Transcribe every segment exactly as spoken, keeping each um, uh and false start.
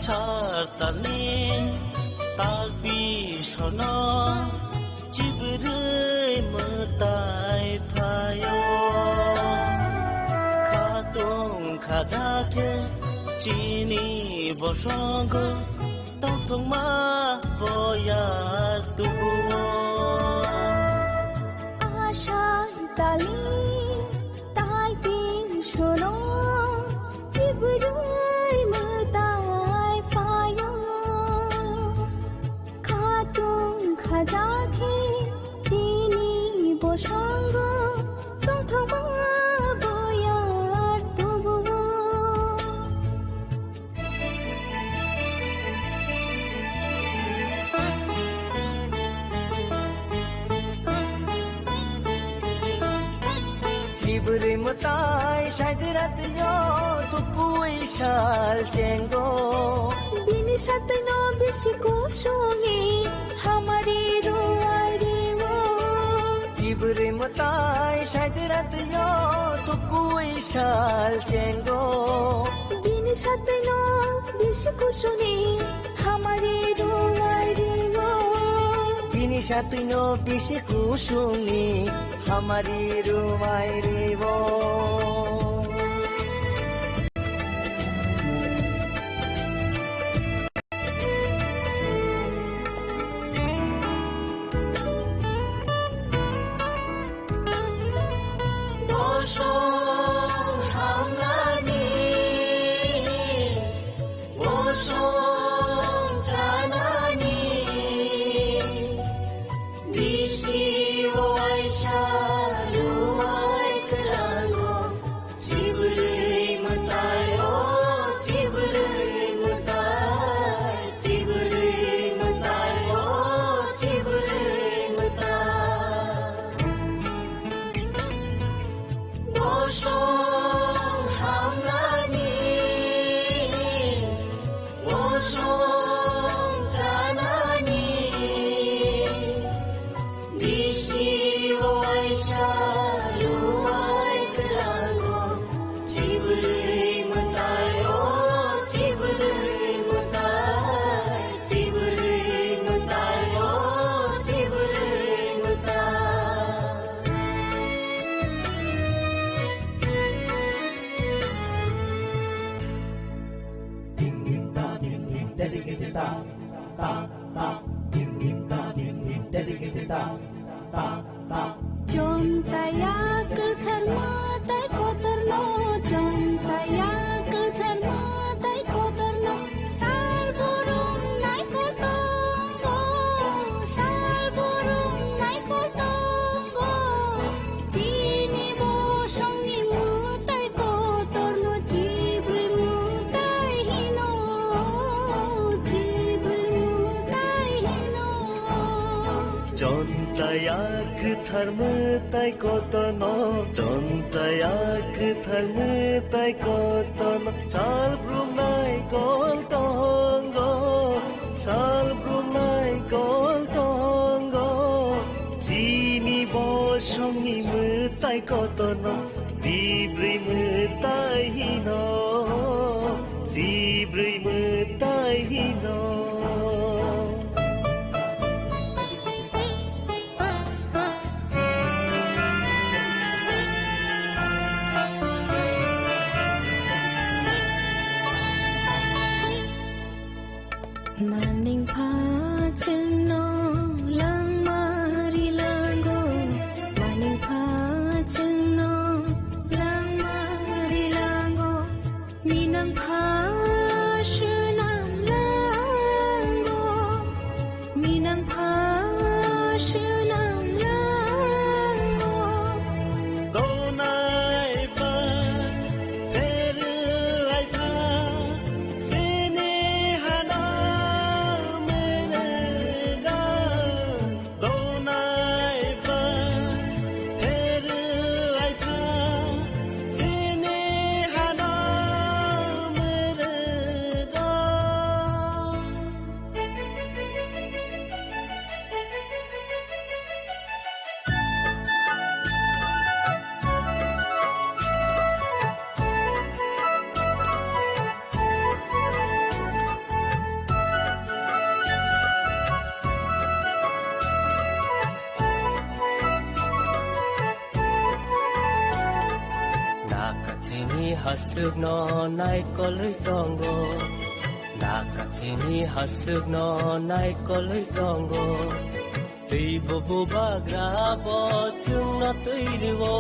Sartalni talpi sono chibrwi mwtai phaio. Khatung khaja khe chini bosongo tongthokma boyar tubuo. Asai tali talpi sono chibrwi mwtai phaio. Khatung khaja khe chini bosongo tongthokma boyar tubuo. Chibrwi mwtai saidira twiyo tupui sal chengo. Bini satwino bisi kusungni hamari ruwai rio. Chibrwi mwtai saidira twiyo tupui sal chengo. Bini satwino bisi kusungni hamari ruwai rio. Bini satwino bisi kusungni hamari ruwai rio. Bosong hamnani, bosong chanani, bisi waisa ruwai kwlango. Chibrwi mwtai o, chibrwi mwtai, chibrwi mwtai o, chibrwi mwtai. Bosong hamnani, bosong chanani, bisi waisa ruwai kwlango. Chibrwi mwtai o, chibrwi mwtai, chibrwi mwtai o, chibrwi mwtai. Ding ding ta, ding ding, dedicate ta, ta, ta, ding ding ta, ding ding, dedicate ta, ta, ta. Chonta ya kwthar mwtai kotorno, chonta ya kwthar mwtai kotorno, sal burung nai kotorno, sal burung nai kotorno. Chini bosongni mwtai kotorno chibrwi mwtai hino, chibrwi mwtai hino. Chonta ya kwthar mwtai kotorno, chonta ya kwthar mwtai kotorno, sal burung nai kotorno. Sal burung nai kol tongo, chini bosongni mwtai kotorno, chibrwi mwtai hino, chibrwi mwtai hino. Hasukno naikolwi tongo, nakachini hasukno naikolwi tongo. Twibo bubagra bo chwngno twi rwo,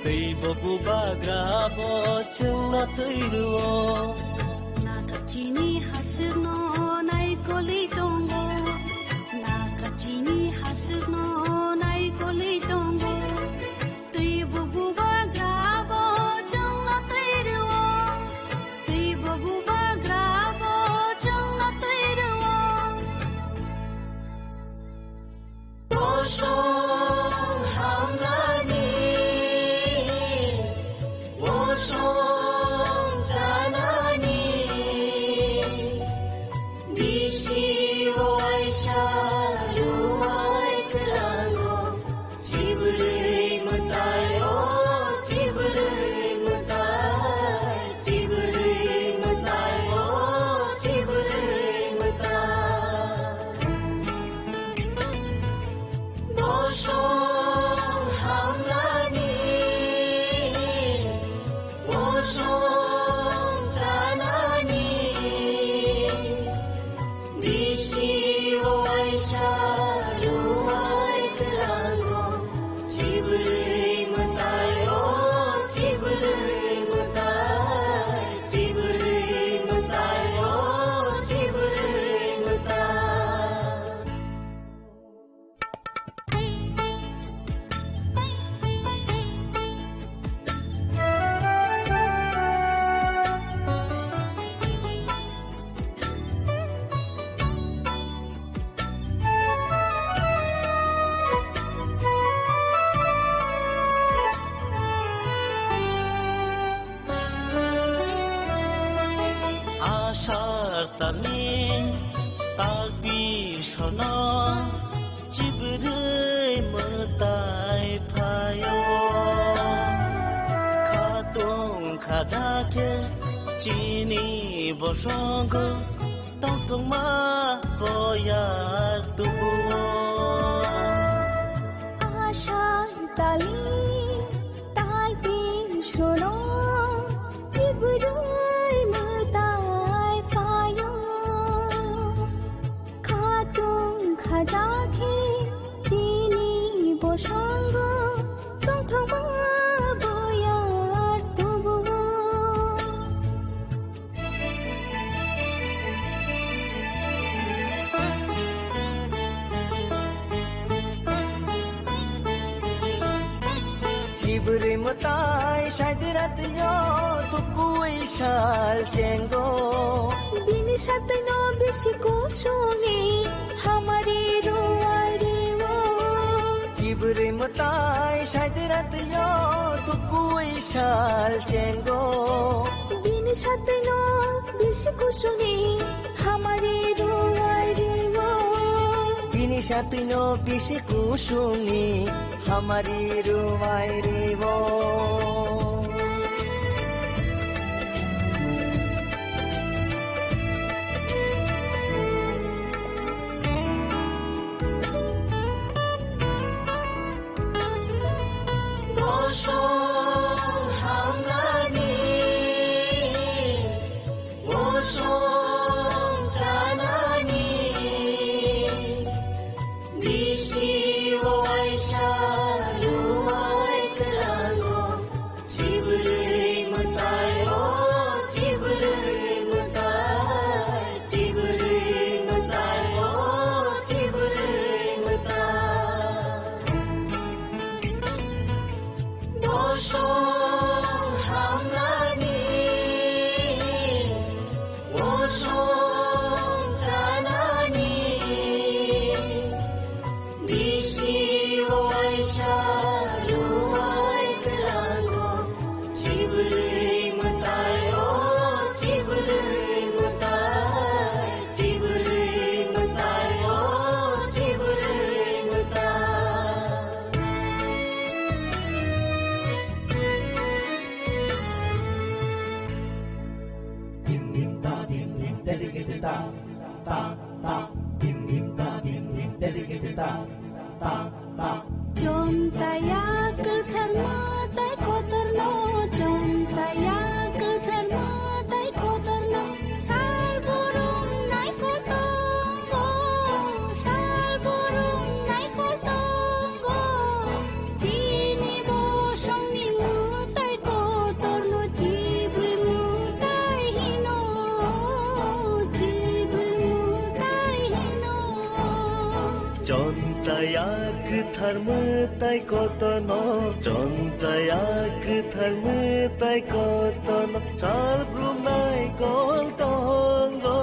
twibo bubagra bo chwngno twi rwo. Nakachini hasukno naikolwi tongo, nakachini hasukno naikolwi tongo. Twibo bubagra bo chwngno twi rwo, twibo bubagra bo chwngno twi rwo. Bosong hamnani, bosong chanani, bisi waisa luwai kwlango. Chibrwi mwtai o, chibrwi mwtai, chibrwi mwtai o, chibrwi mwtai. Bosong hamnani, bosong chanani, bisi waisa luwai kwlango. Chibrwi mwtai o, chibrwi mwtai, chibrwi mwtai o, chibrwi mwtai. Asar talni talpi sono chibrwi mwtai phaio. Khatung khaja khe chini bosongo tongthokma boyar tubuo. Asar tali talpi sono chibrwi mwtai phaio. Khatung khaja khe chini bosongo tongthokma boyar tubuo. Chibrwi mwtai saidira twiyo tukui sal chengo. Bini satwino bisi kusuni hamari ruwai rio. Chibrwi mwtai saidira twiyo tukui sal chengo. Bini satwino bisi kusuni hamari ruwai rio. Bini satwino bisi kusuni hamari ruwai rio. Bosong hamnani, bosong chanani, bisi waisa luwai kwlango. Chibrwi mwtai o, chibrwi mwtai, chibrwi mwtai o, chibrwi mwtai. Bosong hamnani, bosong chanani, bisi waisa luwai kwlango. Chibrwi mwtai o, chibrwi mwtai, chibrwi mwtai o, chibrwi mwtai. Ding ding ta, ding ding, dedicate ta, ta, ta, ding ding ta, ding ding, dedicate ta, ta, ta. Chontai ya kwthar mwtai kotorno, chontai Taya kwthar mwtai kotono, chon taya kwthar mwtai kotono, sal brum naikol tongo,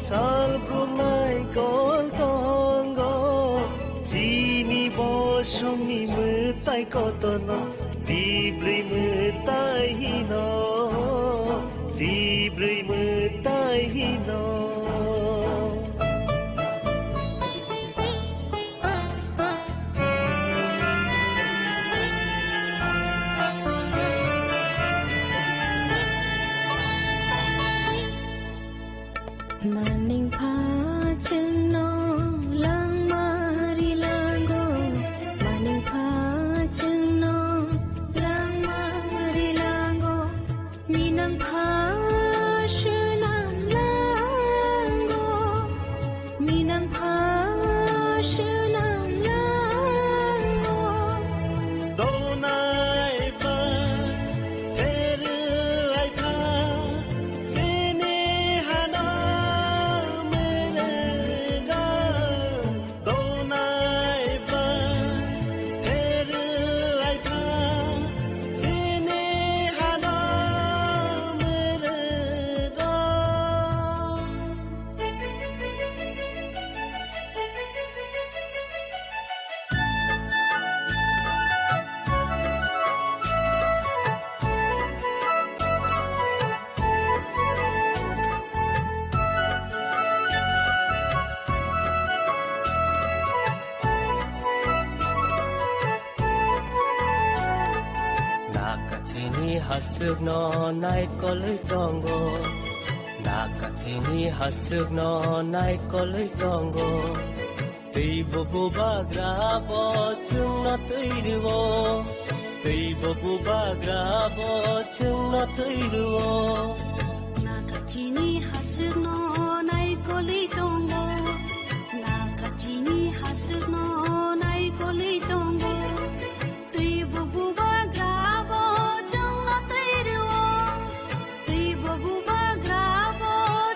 sal brum naikol tongo, chini bosongni mwtai kotono, chibrwi mwtai hino, chibrwi mwtai hino. Maning pha chwngno langma rilango, maning pha chwngno langma rilango, minang pha swnam lango, minang pha swnam lango. Donai pha, therwai pha, sini hano mwnga. Donai pha, therwai pha, sini hano mwnga. Nakachini hasukno naikolwi tongo. Nakachini hasukno naikolwi tongo. Twi bo bubagra bo chwngno twi rwo. Twi bo bubagra bo chwngno twi rwo. Nakachini hasukno naikolwi tongo. Nakachini hasukno naikolwi tongo. Twi bo bubagra bo chwngno twi rwo. Twi bo bubagra bo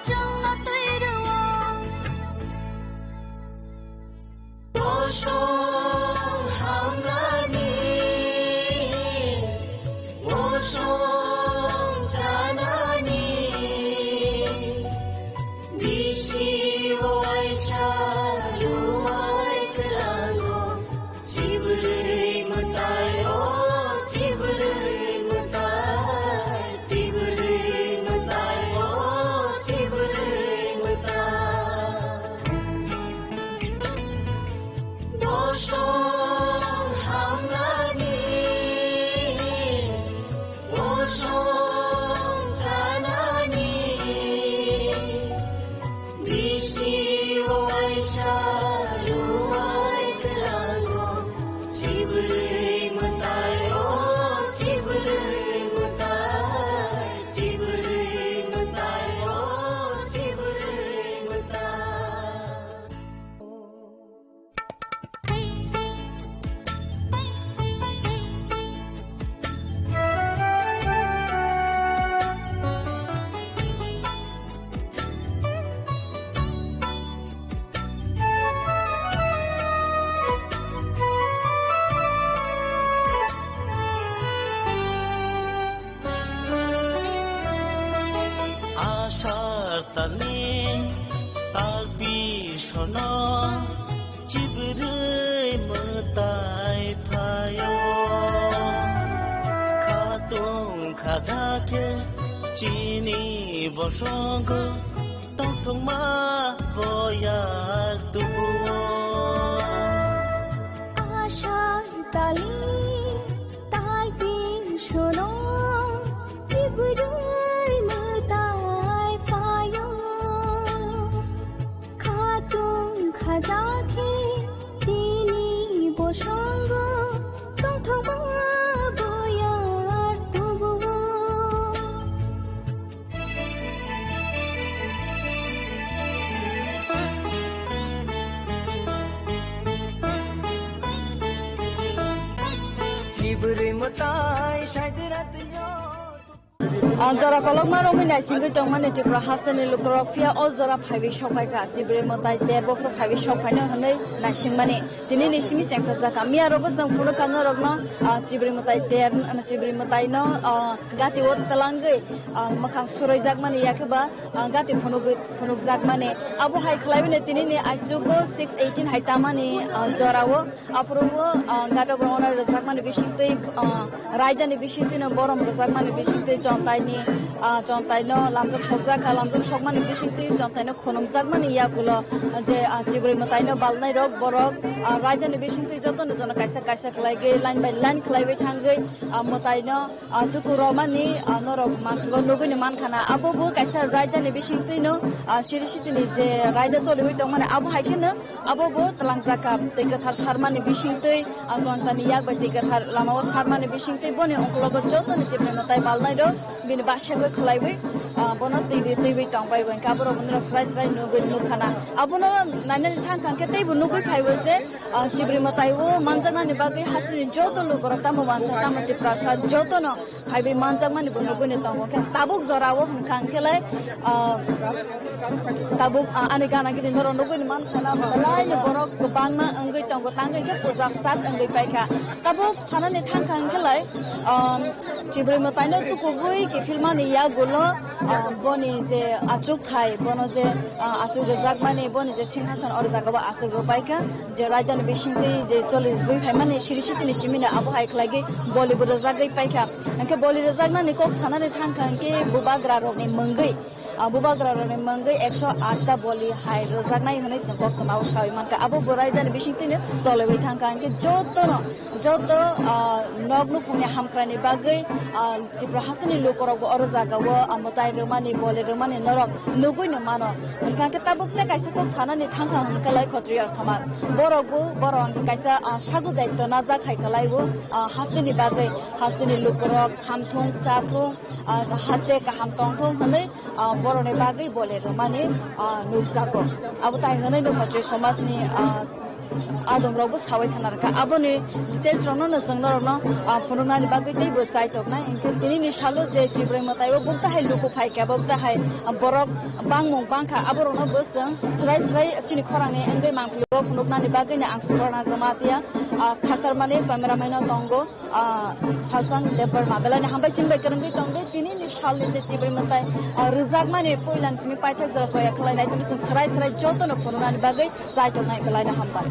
chwngno twi rwo. Bosong hamnani, bosong chanani, bisi waisa ruwai kwlango, chibrwi mwtai o, chibrwi mwtai. Chibrwi mwtai o, chibrwi mwtai. Bosong hamnani, bosong chanani, bisi waisa ruwai kwlango, chibrwi mwtai o, chibrwi mwtai. Chibrwi mwtai o, chibrwi mwtai. Asar talni tal bisono chibrwi mwtai phaio. Khatung khaja khe chini bosongo tongthokma boyar tubuo. Asar tali tal bisono chibrwi mwtai phaio. Khatung khaja khe chini bosongo tongthokma boyar tubuo. Chibrwi mwtai saidira twiyo. Ah, jora kolokma romwi naisingwi tongmani Tripura hasteni lukurok, phiya o jora phaiwi sokphaikha, Chibri mwtai ter bophru phaiwi sokphaino hwnwi naisingmani. Tini ni simi chengsa jaka. Miya rogo chwng phunukha norokno, ah, Chibri mwtai ter, Chibri mwtaino, ah, gati o twlangwi, ah, mwkhang suraijakmani, yakhe ba, ah, gati phunugwi, phunukjakmani. Abo hai khlaiwi no tini ni aichugo six eighteen hai tamani, ah, jorao. Aphuru o, ah, gato borokno rwjakmani bisingtwi, ah, raidani bisingtwino borom rwjakmani bisingtwi jontaini, ah, jontaino lamjak sokjak kha, lamjak sokmani bisingtwi jontaino khunumjakmani yagulo je, ah, Chibri mwtaino balnairok borok, ah, raidani bisingtwi jotono jono kaisa kaisa khlaigwi line by line khlaiwi thangwi, ah, mwtaino, ah, tuku romani, ah, norok manthogo nugwino mankhana. Abo bo kaisa raidani bisingtwino, ah, siri sitini je raida choliwi tongmani abo hai kheno Abo bo twlangjak kha, twi kwthar sarmani bisingtwi, ah, jontani yak bai twi kwthar lama o sarmani bisingtwi boni ongkologo joto ni Chibri mwtai balnai rok bini basegwi khwlaiwi, ah, bono twiwi twiwi tongbai bo, hwnkhe aborok bini rok srai srai nugwi nukha na. Abono nainani thang thang khe teibo nugwi phaibo je, ah, Chibri mwtai o manjaknani bagwi hasteni joto lukurok tamo wansa tamo Tiprasa jotono phaiwi manjakmani bo nugwino tongo. Khe tabuk jorao hwnkha hwnkhe lai, ah, tabuk, ah, ani gana gini norok nugwino mankha na, belaino borok kwbangma wngwi tongo, tangwi khe puja start wngwi paikha. Tabuk sanani thangkha hwnkhe lai, um, Chibri mwtaino tukugwi kiphilmani yagulo, ah, boni je achukthai, bono je, ah, achuk rwjakmani, boni je singhason oro jagao achuk rwbaikha. Je raidani bisingtwi je choli bui phaimani siri sitini simino abo hai khlaigwi boli bo rwjagwi paikha. Hwnkhe boli rwjaknani kok sanani thangkha hwnkhe bubagra rokni mungwi, ah, bubagra rokni mungwi ekso atta boli hai rwjaknai hwnwi chwng koktwmao sawi mankha. Abo bo raidani bisingtwino choliwi thangkha hwnkhe jotono, joto, ah, nok nukhungni hamkraini bagwi, ah, Tripura hasteni lukurokbo oro jagao, ah, mwtai rwmani, boli rwmani norok nugwino mano. Hwnkha khe tabuk tei kaisa kok sanani thangkha hwnkhe lai Khotriya somaj. Borok bo, borok hwnkhe kaisa, ah, sagu daityo najak hai kwlaibo, ah, hasteni bagwi, hasteni lukurok hamthung, chathung, ah, haste kaham tongthung hwnwi, ah, borokni bagwi boli rwmani, ah, nukjago. Abo tai hwnwi no Khotriya somajni, ah, Adongrokbo sawi khna rwkha. Aboni details rokno no chwng norokno, ah, phunuknani bagwi teibo chai toknai. Hinkhe tinini salo je Chibri mwtai o bukta hai luku phaikha, bukta hai, ah, borok bangmung bangkha, aborokno bo chwng swrai swrai chini khorangni wngwi mangpili o phunuknani bagwino ang Suporna Jamatia, ah, Sakarmani cameraman no tongo. Ah, Salchang Debbarma, belai ni hambai sing bai kwrwngwi tongdi. Tini ni sal ni je Chibri mwtai, ah, rwjakmani puila ni simi paithak jora soya khwlai nai tongdi, chwng swrai swrai joto no phunuknani bagwi chai tongnai, belai ni hambai.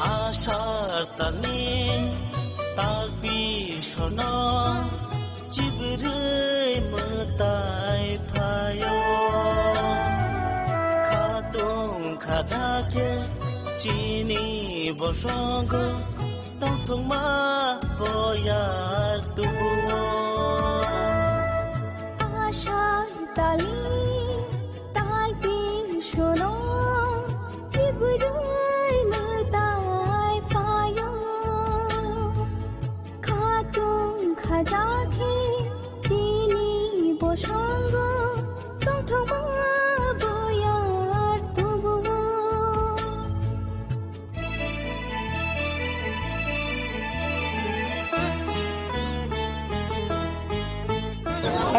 Asar talni talpi sono chibrwi mwtai phaio. Khatung khaja khe chini bosongo tongthokma boyar tubuo. Asar tali talpi sono chibrwi mwtai phaio. Khatung khaja khe chini bosongo tongthokma boyar tubuo.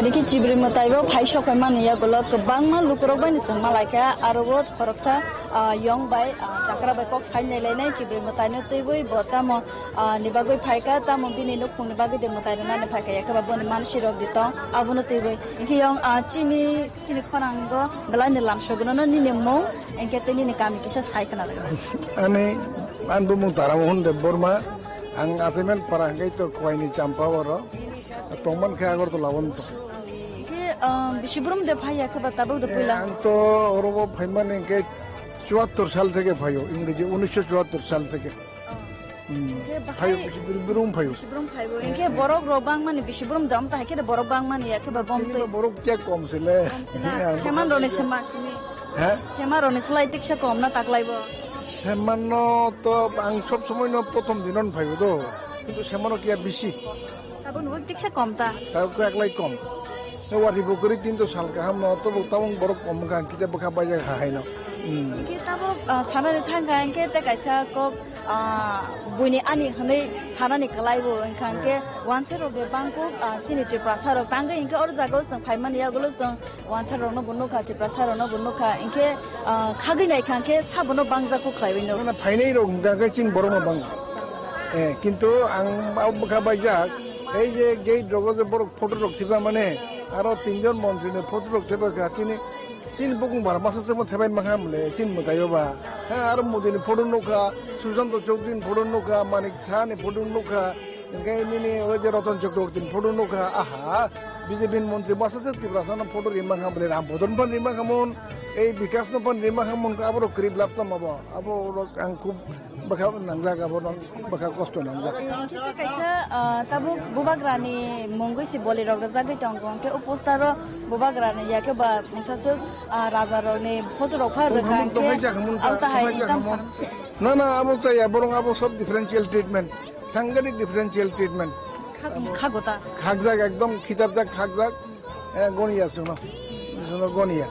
Adi khe Chibri mwtai bo phai sok mani yagulo kwbangma lukurok bai ni chwng malaikha, aro bo khoroksa, ah, yong bai, ah, chakra bai kok sai nai lainai Chibri mwtai no twiwi bo tamo, ah, ni bagwi phaikha, tamo bini nukhung ni bagwi de mwtai rwnani phaikha, yakhe ba boni mansi rok di tong abono twiwi. Hinkhe yong, ah, chini, chini khorang go belai ni lamsok no nini mung, hinkhe tei nini kami kisa sai khna rwkha. Ani, ani bumung Taramohon Debbarma, ang Achaimel para hwnkhe to Kuaini Champa oro, tongman khe Agartala o tong. Hinkhe, ah, bisi brum de phai ya khe ba tabuk de puila? Ang to oro bo phaimani hinkhe chwattor sal theke phaio, Ingreji unisho chwattor sal theke. Hmm. Hinkhe phaio bahai bisi brum, brum phaio. Bisi brum phaibo. Hinkhe borok rok bangmani bisi brum de, amta hai khe de borok bangmani ya khe ba bom twi. Borok kya kom se le. Kom se na. Seman roni sema simi. He? Semarokni slai tiksa kom na taklaibo? Semano to ang sob somoi no prothom dino phaibo do. Kintu semano kiya bisi. Tabuk nugo tiksa kom ta? Tabuk to eklai kom. Wari bo kwrwi tin to sal kaham no, to bo tabuk borok kom wngkha, kisa bwkha baijak ha hai no. Hmm. Hingke tabuk, ah, sanani thangkha, hingke tei kaisa kok, ah, buini ani hwnwi sanani kwlaibo wngkha, hingke wansa rok bebak kok, ah, chini Tiprasa rok tangwi hingke oro jaga o chwng phaimani yagulo chwng Wansa rokno bo nukha, Tiprasa rokno bo nukha, hinkhe, ah, khagwi naikha hinkhe sabono bangjakgo khlaiwi no. Nana phainai rok hinkha khe chini borokno bang. Eh, kintu ang abo bwkha baijak, ei je gate rogo je borok photo rok thepamani, aro tinjon montri ni photo rok thepakha, chini, chini bukung bara masa se bo thepai mankha mole, chini mwtaio ba. He, aro Modi ni photo nukha, Sushanta Chowdhury ni photo nukha, Manik Saha ni photo nukha, Hingke nini o je Ratan Chakraborty ni photo nukha, aha, B J P ni montri bwsajwk Tiprasa no photo rimang kha bwle, Ram Bodon phan rimang kha mon, ei Bikas no phan rimang kha mon, abo rok kwrwi blap tamo bo, abo rok ang khub bwkha nangjak, abo rok bwkha kosto nangjak. Kisa kaisa, ah, tabuk Bubagra ni mungwi se boli rok rwjagwi tongo, hingke o poster o Bubagra ni ya khe ba mungsa swk, ah, raja rok ni photo rok pha rwkha, hingke abo ta hai income sa. Na, na, abo chaya, borok abo sob differential treatment. Sanghatik differential treatment. Khak-, khagota. Khakjak, ekdom khichapjak, khakjak. Eh, goniya sono. Sono goniya.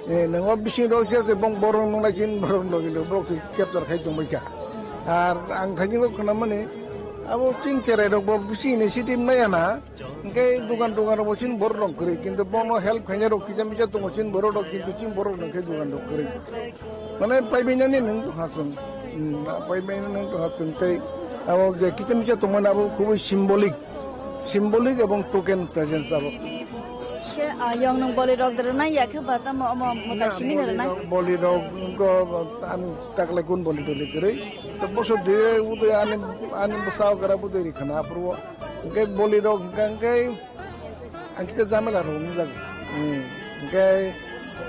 Eh, nongo bising rok se se bong borok nung lai chin borok logi lo borok se capture khai tong baikha. Ar ang thani rok khna mani abo ching cherai rok bo bisi initiative naya na. Hingke dukan dukan rok bo chini borok rok kwrwi, kintu bono help khainai rok kisa misa tongo chini borok rok, kintu chini borok rok khe dukan rok kwrwi. Mane paibainani nwng tongha chwng, hmm, paibainani nwng tongha chwng tei abo je kisa misa tongmani abo khubui symbolic, symbolic ebong token presence abo. Khe, ah, yong nwng boli rok de rwnai ya khe ba tamo omo mwtai simino rwnai? Boli rok, boli rok wngkha, ang taklai kun boli toli kwrwi. To bosor de udai ani, ani bwsa okra budai ri khana aphuru. Hingke boli rok hingka hingke ang kisa jamela rok nujak. Hmm. Hingke,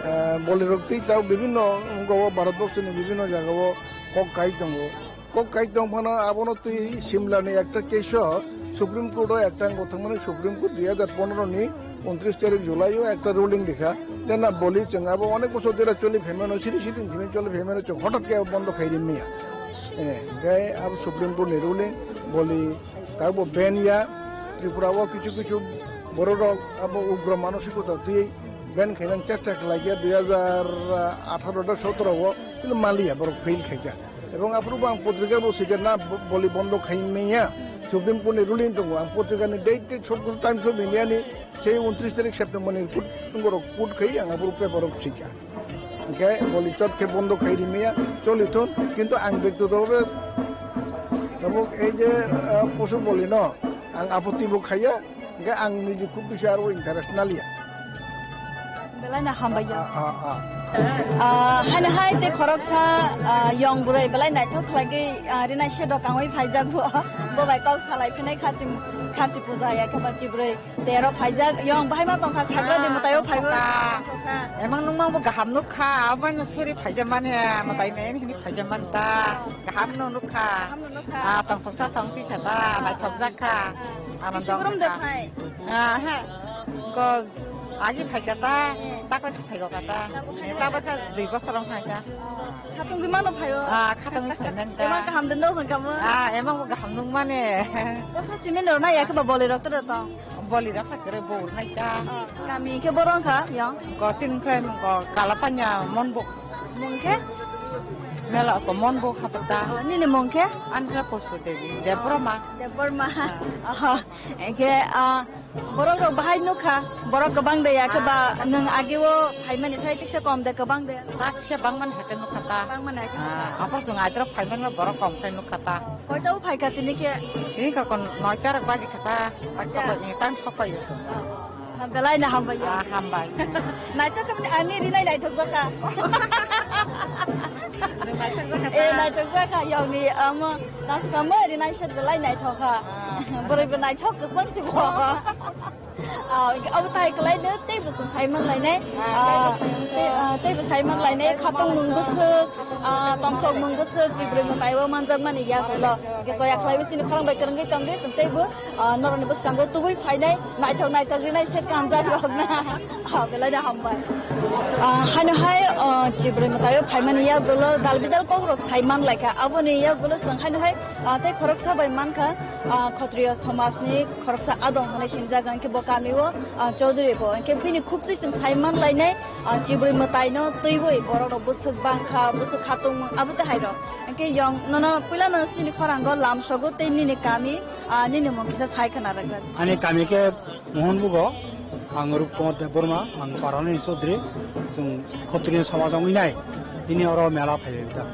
ah, boli rok tei tabuk bibinno wngkha o Bharat borsoni bibinno jaga o kok kai tongo. Kok kai tong phano abono twi Simla ni ekta case o Supreme Court o ekta wngkha thangmani Supreme Court dui hajar pondro ni untris tarik July o ekta ruling rikha. Je na boli chwng abo onek bosor dera choli phaimano siri siri choli phaimano chwng hotat khe bondo khai rimya. Eh, hingke abo Supreme Court ni ruling boli Tabo ban ya, Tripura o kichu kichu borok rok abo ugra manosikota twi ban khainani chesta khlai kha dui hajar atharo da sotro o, kintu maliya borok fail khai kha. Ebong aphuru bo ang potrika bo swijak na bo-, boli bondo khai manya, Supreme Court ni ruling tongo, ang potrika ni date, date Times of India ni Sei untris tarik September ni kut, tungorok kut khai ang aphuru paper rok sika. Hingke boli chot khe bondo khai rimaya choli thun, kintu ang bektigoto bhabe tabuk ei je, ah, posu boli no ang apotti bo khaiya, hingke ang niji khub bisi aro interest naliya. Belai no hambai ya. Ah, ah, ah. Ah, haino hai tei khoroksa, ah, yong bwrwi belai naithok khlai khe, ah, rinai se do kangwi phaijak bo. Bo bai kok salai phinai kharchi, kharchi puja ya khe ba chibrwi. Tero phaijak, yong bahai ma tongkha, sagra de mwtai o phaibo. Tongkha. Tongkha. Emang nung mang bo kaham nuk kha, abo no suri phaijak man he, mwtai ne hini phaijak man ta. Kaham no nuk kha. Kaham no nuk kha. Ah, tong soksa tong pi kha ta, naithok jak kha. Ah. Ano dong kha. Bisi grom de phai. Ah, he. Ko agi phai kha ta, eh, takle phai kha ta. Takle phai kha. Tabuk kha dui bosor wng phai kha. Khatungwi mano phaio? Ah, khatungwi phai man ta. Emang kaham de no hwn kamo? Ah, emang bo kaham nung mane. Bosor simi no na ya khe ba boli rok tere tong. Boli rok kha tere bo nai ta. Ah, kami khe borong kha, yong. Ko tin khe ko Kalapanya Monbok. Mung khe? Mela ko Monbok hapta. Ah, nini mung khe? Ansa Pushpa Devi, Debbarma. Debbarma. Ah. Ah, khe, ah, Borok rok bahai nukha, borok kwbang de ya khe ba nwng age o phaimani sai tiksa kom de kwbang de? Tak se bangmani hai khe nukha ta. Bangmani hai khe nukha. Ah, aphuru chwng aitwrok phaimani borok kom khai nukha ta. Koita o phai kha tini khe? Tini kha kon noita rok baji kha ta. Tak sopai, tang sopai o chwng. Ah, belai no hambai ya. Ah, hambai. Naithok khe ani rinai naithok jakha. Nwng naithok jakha ta. Eh, naithok jakha, yong ni amo. Naskamo rinai sot belai naithok kha. Ah. Bwrwi bo naithok kwbang se bo. Ah, abo tai kwlai no tei bo chwng sai man lainai. Ah, ah, tei bo sai man lainai. Ah, tei, ah, tei bo sai man lainai. Khatung nwng bwswk, ah, Tongthok mung bwswk chibrwi mwtai o manjakmani yagulo. Hwnkhe soya khlaiwi chini khorang bai kwrwngwi tongdi, chwng teibo, ah, norokni bwskango tubui phainai, naithok naithok rinai se kanjak rok na. Ah, belai no hambai. Ah, haino hai, ah, chibrwi mwtai o phaimani yagulo dal bidal kok rok sai man laikha. Aboni yagulo chwng haino hai, ah, tei khoroksa bai mankha, ah, Khotriyo somajni khoroksa adong hwnwi sinjak, hwnkhe bo kami o, ah, Chaudhary bo. Hwnkhe bini khukchwi chwng sai man lainai, ah, chibrwi mwtai no twiwi borok rok bwswk bangkha, bwswk khatungmung abo tei hai rok. Hwnkhe yong nono puila no chini khorango lamsogo tei nini kami, ah, nini mung kisa sai khna rwgwk. Ani kami khe Mohonbugo, ang Rupkumar Debbarma, ang Parani Chaudhary, chwng Khotriyo somaj wngwi nai, tini oro mela phaiwi ta.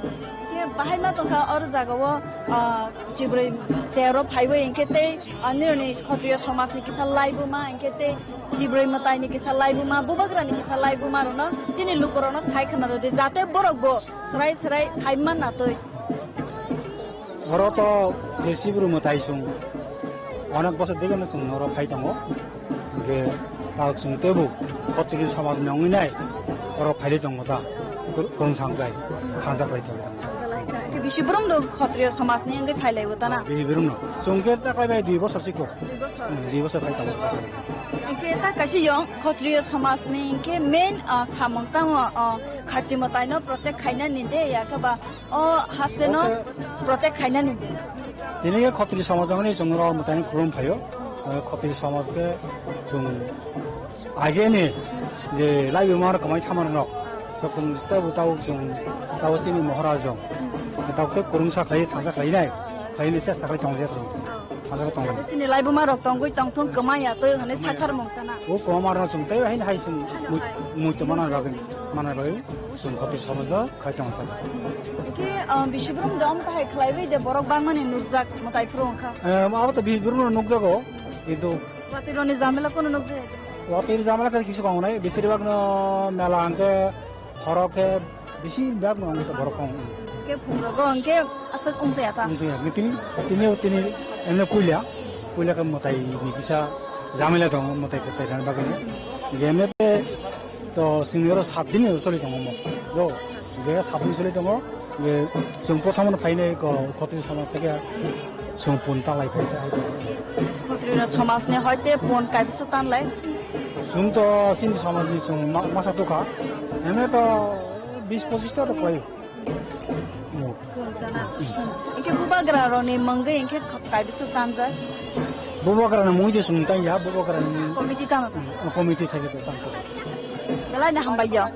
Khe bahai ma tongkha oro jagao, ah, chibrwi tero phaiwi hwnkhe tei, ah, nironi Khotriyo somajni kisa laibuma hwnkhe tei chibrwi mwtaini kisa laibuma, bubagrani kisa laibuma rokno chini lukurokno sai khna rwdi, jate borokbo swrai swrai sai manna twi. Oro to je chibrwi mwtai chwng onek bosor degeno chwng oro phai tongo. Hwnkhe tak chwng teibo Khotriyo somajni wngwi nai oro phailai tongo ta. Kwrwng samjai, thansa bai tongo. Khe bisi borok no Khotriyo somajni wngwi phailaibo ta na? Bisi borok no. Chwng khe taklai bai dui bosor sikho. Dui bosor? Hmm, dui bosor phai tongo. Hwnkhe ta kaisa yong Khotriyo somajni hwnkhe main, ah, samung tamo, ah, kharchi mwtaino protect khainani de ya khe ba o haste no protect khainani de. Tini khe Khotriyo somaj wngwi chwng rok mwtaino khulum phaio. Eh, Khotriyo somaj khe chwng age ni je laibuma rok kwmai thamarok. Tokung tabo tabo chwng tabo chini Maharaj rok. Tabo tei kwrwngsa khlai thansa khlainai. Khlainai chesta khlai tongo je kwrwng. Thansa khlai tongo. Chini laibuma rok tongwi tongthung kwmai ya twi hwnwi sakhar mung tana. O kwma rok chwng tei haino hai chwng mui-, muitu mana bagwi, mana bagwi chwng Khotriyo somaj o khai tongo tamo. Hwnkhe, ah, bisi borok de omo tahai khlaiwi de borok bangmani nukjak mwtai phuru wngkha. Eh, abo to bisi borok no nukjago, kintu Watwi roni jamela kono nukjak? Watwi jamela khe kisa kong nai, besir bak no mela hwnkhe horo khe besir bak no wngkha borok kong. Hwnkhe phungrogo hwnkhe aswk wngtaya ta? Wngtaya, tini, tini, tini, emne puila, puila khe mwtai ni kisa jamela tongo, mwtai khe paikha bagwi. Hwnkhe emne te to sini oro sat din ni choli tongo mo. Do, je sat din choli tongo, je chwng prothom no phainai ko Khotriyo somaj theke chwng pun ta lai phai ta. Khotriyo somaj ni hoite pun kaibisa tan lai. Chwng to sini somaj ni chwng ma-, masa tukha. Emne to bis pochis ta to khlai. Mo. Pun ta na. Hwnkhe bubagra roni mungwi hwnkhe kaibisa tanjak. Bubagra ni mungwi de chwng tang ya, bubagra ni committee tang. Committee thai de tang. Belai na hambai ya.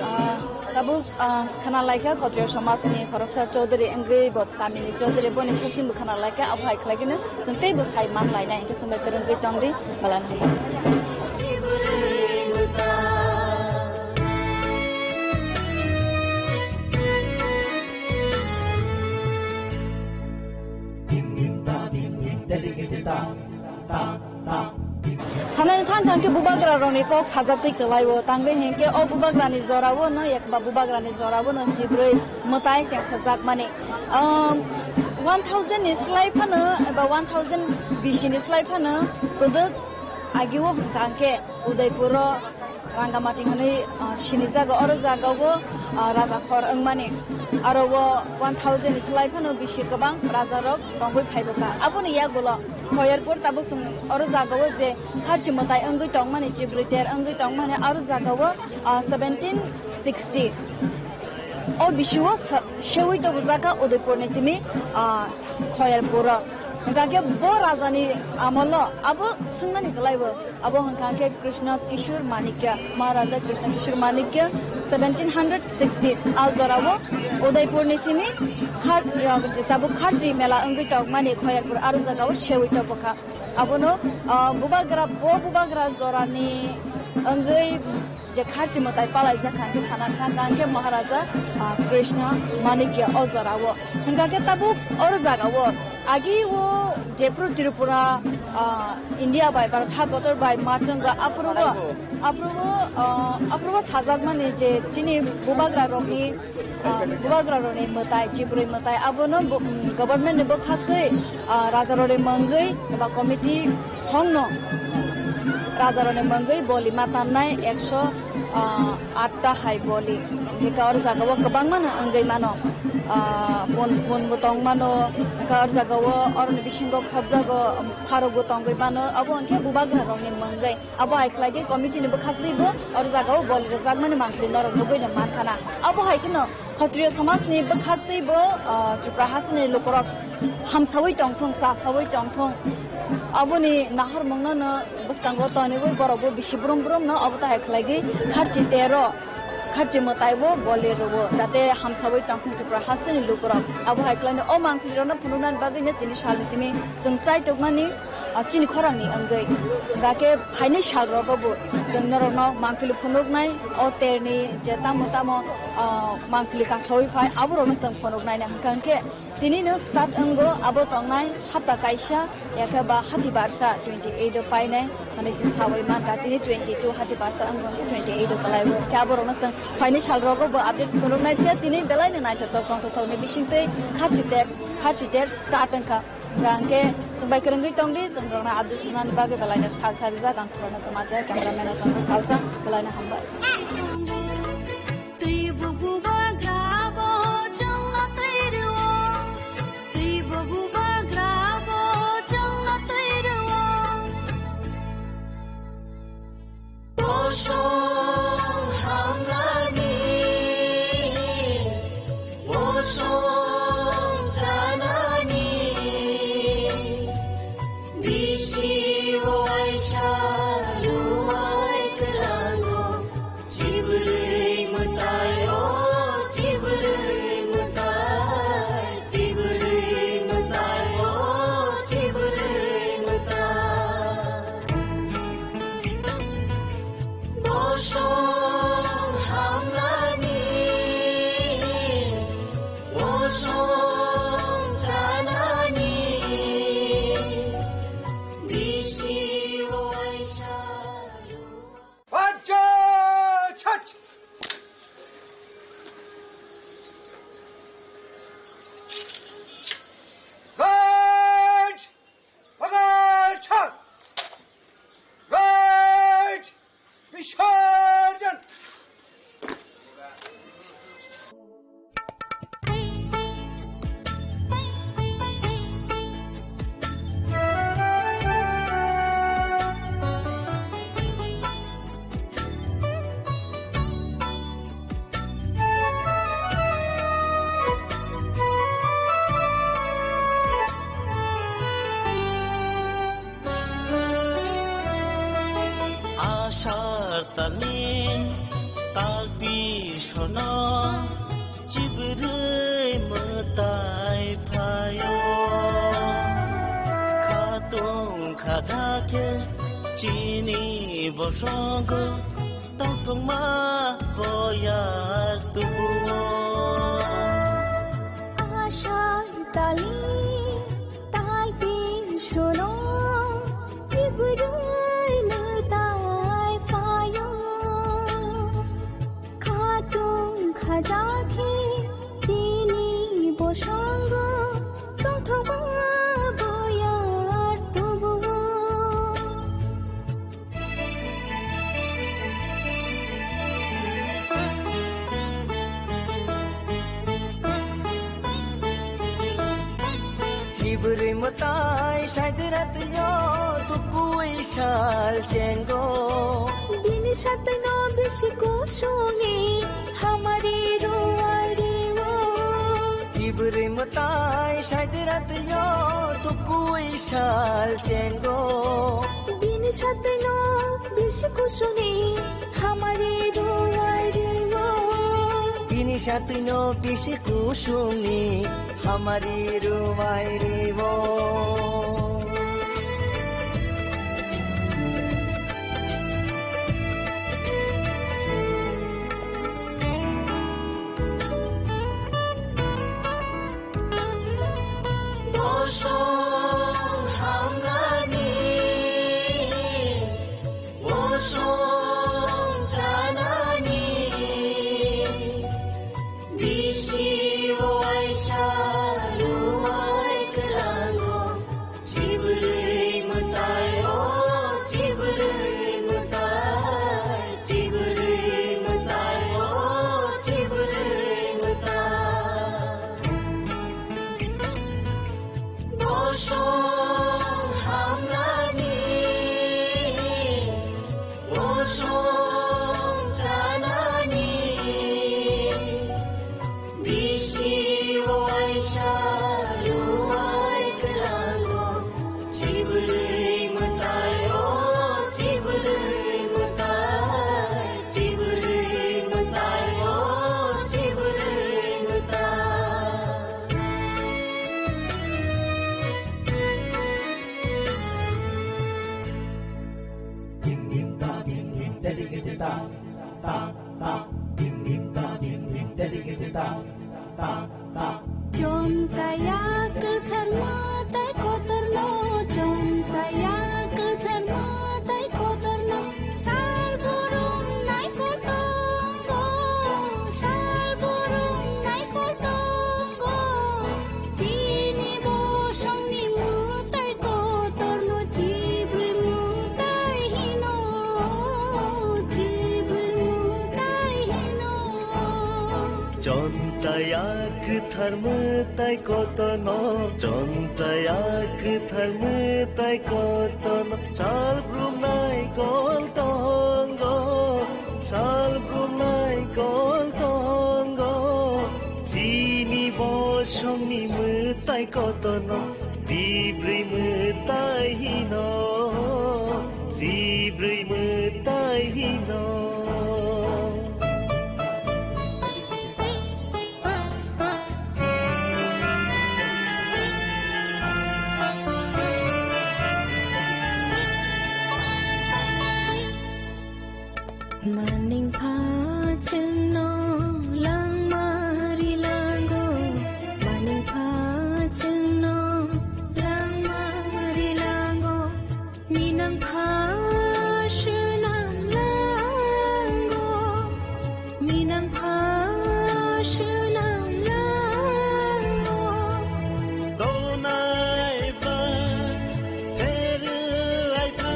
Ah, tabuk, ah, khana laikha Khotriyo somajni khoroksa Chaudhary wngwi bo tamini Chaudhary boni khukchingbo khana laikha, abo hai khlaikhe no chwng teibo sai man lainai hwnkhe chwng bai kwrwngwi tongdi, balan hai. Sanani thang thang khe bubagra rokni kok sajak twi kwlai o, tangwi hinkhe o bubagra ni jora o no, yakba bubagra ni jora o no chibrwi mwtai cheng sajak mani. Um, one thousand ni slai phano eba one thousand bisi ni slai phano kwdwk agi o hwnkha hwnkhe Udaipur o Rangamati hwnwi, ah, sinijago. Oro jagao, ah, raja khor wngmani. Aro o one thousand ni slai phano bisi kwbang rajarok tongwi phaibokha. Aboni yagulo Khoyerpur tabuk chwng oro jagao je kharchi mwtai wngwi tongmani, chibrwi ter wngwi tongmani, aro jagao, ah, seventeen sixty. O bisio sa-, sewi tobujaka Udaipurni simi, ah, Khoyerpuro. Hwnkha khe bo rajani amolo abo swngnani kwlaibo. Abo hwnkha khe Krishna Kishore Manikya, Maharaja Krishna Kishore Manikya, seventeen hundred sixty. A jorao Udaipurni simi khar-, ya, tabuk kharchi mela wngwi tongmani Khoyerpur aro jagao sewi tobokha. Abono, ah, bubagra, bo bubagra jorani wngwi je kharchi mwtai palaijak kha hwnkhe sana kha hwnkha hwnkhe Maharaja, ah, Krishna Manikya o jorao. Hwnkha khe tabuk oro jagao agi o jephru Tripura, ah, India bai Bharat ha kotor bai marchwng ba aphuru, aphuru, ah, aphuru sajakmani je chini bubagra rokni ah, bubagra rokni mwtai, chibrwi mwtai, abono bo-, mm, government ni bwkhaktwi, ah, raja rokni mungwi eba committee songno raja rokni mungwi boli ma tannai ekso, ah, atta hai boli. Hingke oro jagao kwbangmano wngwi mano. Ah, pun, pun bo tong mano, hingke oro jagao oroni bisingo khobjago, pharok bo tongwi mano. Abo hingke bubagra rokni mungwi. Abo hai khlai khe committee ni bwkhaktwi bo oro jagao bol rwjakmani mangpili norok nugwi no mankhana. Abo hai kheno Khatriya samajni bwkhaktwi bo, ah, Tripura hasteni lukurok hamsawi tongthung, chasawi tongthung. Aboni nahormungno no bwskango tonwi borok bo bisi brum brum no abo tahai khlaigwi kharchi tero, kharchi mwtai bo boli rwo, jate hamsawi tongthung Tripura hasteni lukurok. Abo hai khlaino o mangpili rokno phunuknani bagwi no tini salni simi chwng chai tongmani, ah, chini khorangni wngwi. Hingkha khe phainai salrogo bo chwng norokno mangpili phunuknai, o terni je tamo tamo, ah, mangpili kasawi phai, aborokno chwng phunuknai na hingkha khe Tini no start wngo abo tongnai sapta kaisa, yakhe ba hati barsa twenty eight o painai, hwnwi se sawi mankha. Tini twenty two hati barsa wngo, twenty eight o kwlaibo. Khe aborokno chwng phaini salrogo bo update phunuknai phiya tini belai no naithothok tongthothokni bisingtwi kharchi ter, kharchi ter start wngkha. Hwnkhe chwng bai kwrwngwi tongdi, chwng rokno update rwnani bagwi belai no sak sajak. Ang Subarna Chamaja, cameraman o tongkha Salsa, belai no hambai. Twi bubu bagra bo chwngno twi rwo. Twi bubu bagra bo chwngno twi rwo. Bosong hamnani, bosong chanani, bisi waisa luwai kwlango. Chibrwi mwtai o, chibrwi mwtai, chibrwi mwtai o, chibrwi mwtai. Bosong hamnani, bosong chanani, bisi waisa. Pancha chach! Guard! Pagal chach! Guard! Visarjan! Asar talni tal bisono chibrwi mwtai phaio. Khatung khaja khe chini bosongo tongthokma boyar tubuo. Asar tali tal bisono chibrwi mwtai phaio. Khatung khaja khe chini bosongo tongthokma boyar tubuo. Chibrwi mwtai saidira twiyo tukui sal chengo. Bini satwino bisi kusuni hamari ruari o. Chibrwi mwtai saidira twiyo tukui sal chengo. Bini satwino bisi kusuni hamari ruari o. Bini satwino bisi kusuni hamari ruari o. Bosong hamnani, bosong chanani, bisi waisa luwai kwlango. Chibrwi mwtai o, chibrwi mwtai, chibrwi mwtai o, chibrwi Ding ding ta, ding ding, ta ding ding ta, ta ta, ding ding ta, ding ding, ta ding ding ta, ta ta. Chonchaya kwthar mwtai kotorno, chonchaya kwthar mwtai kotorno, sal burung nai kotor tongo, sal burung nai kotor tongo. Chini bosongni mwtai kotorno chibrwi mwtai hino, chibrwi mwtai hino. Chonchaya kwthar mwtai kotorno, chonchaya kwthar mwtai kotorno, sal burung nai kol tongo, sal burung nai kol tongo. Chini bosongni mwtai kotorno, chibrwi mwtai hino, chibrwi mwtai hino. Maning pha chwngno langma rilango, maning pha chwngno langma rilango, minang pha swnam lango, minang pha swnam lango. Donai ba Pherwai pha,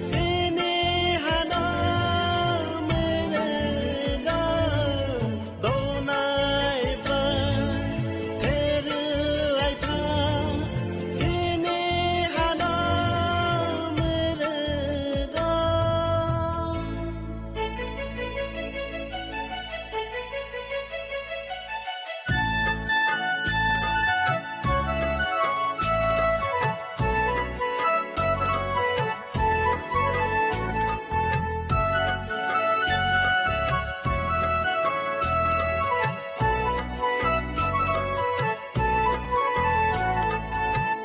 sini hano mwrwgo. Donai pha, pherwai pha, sini hano mwrwgo.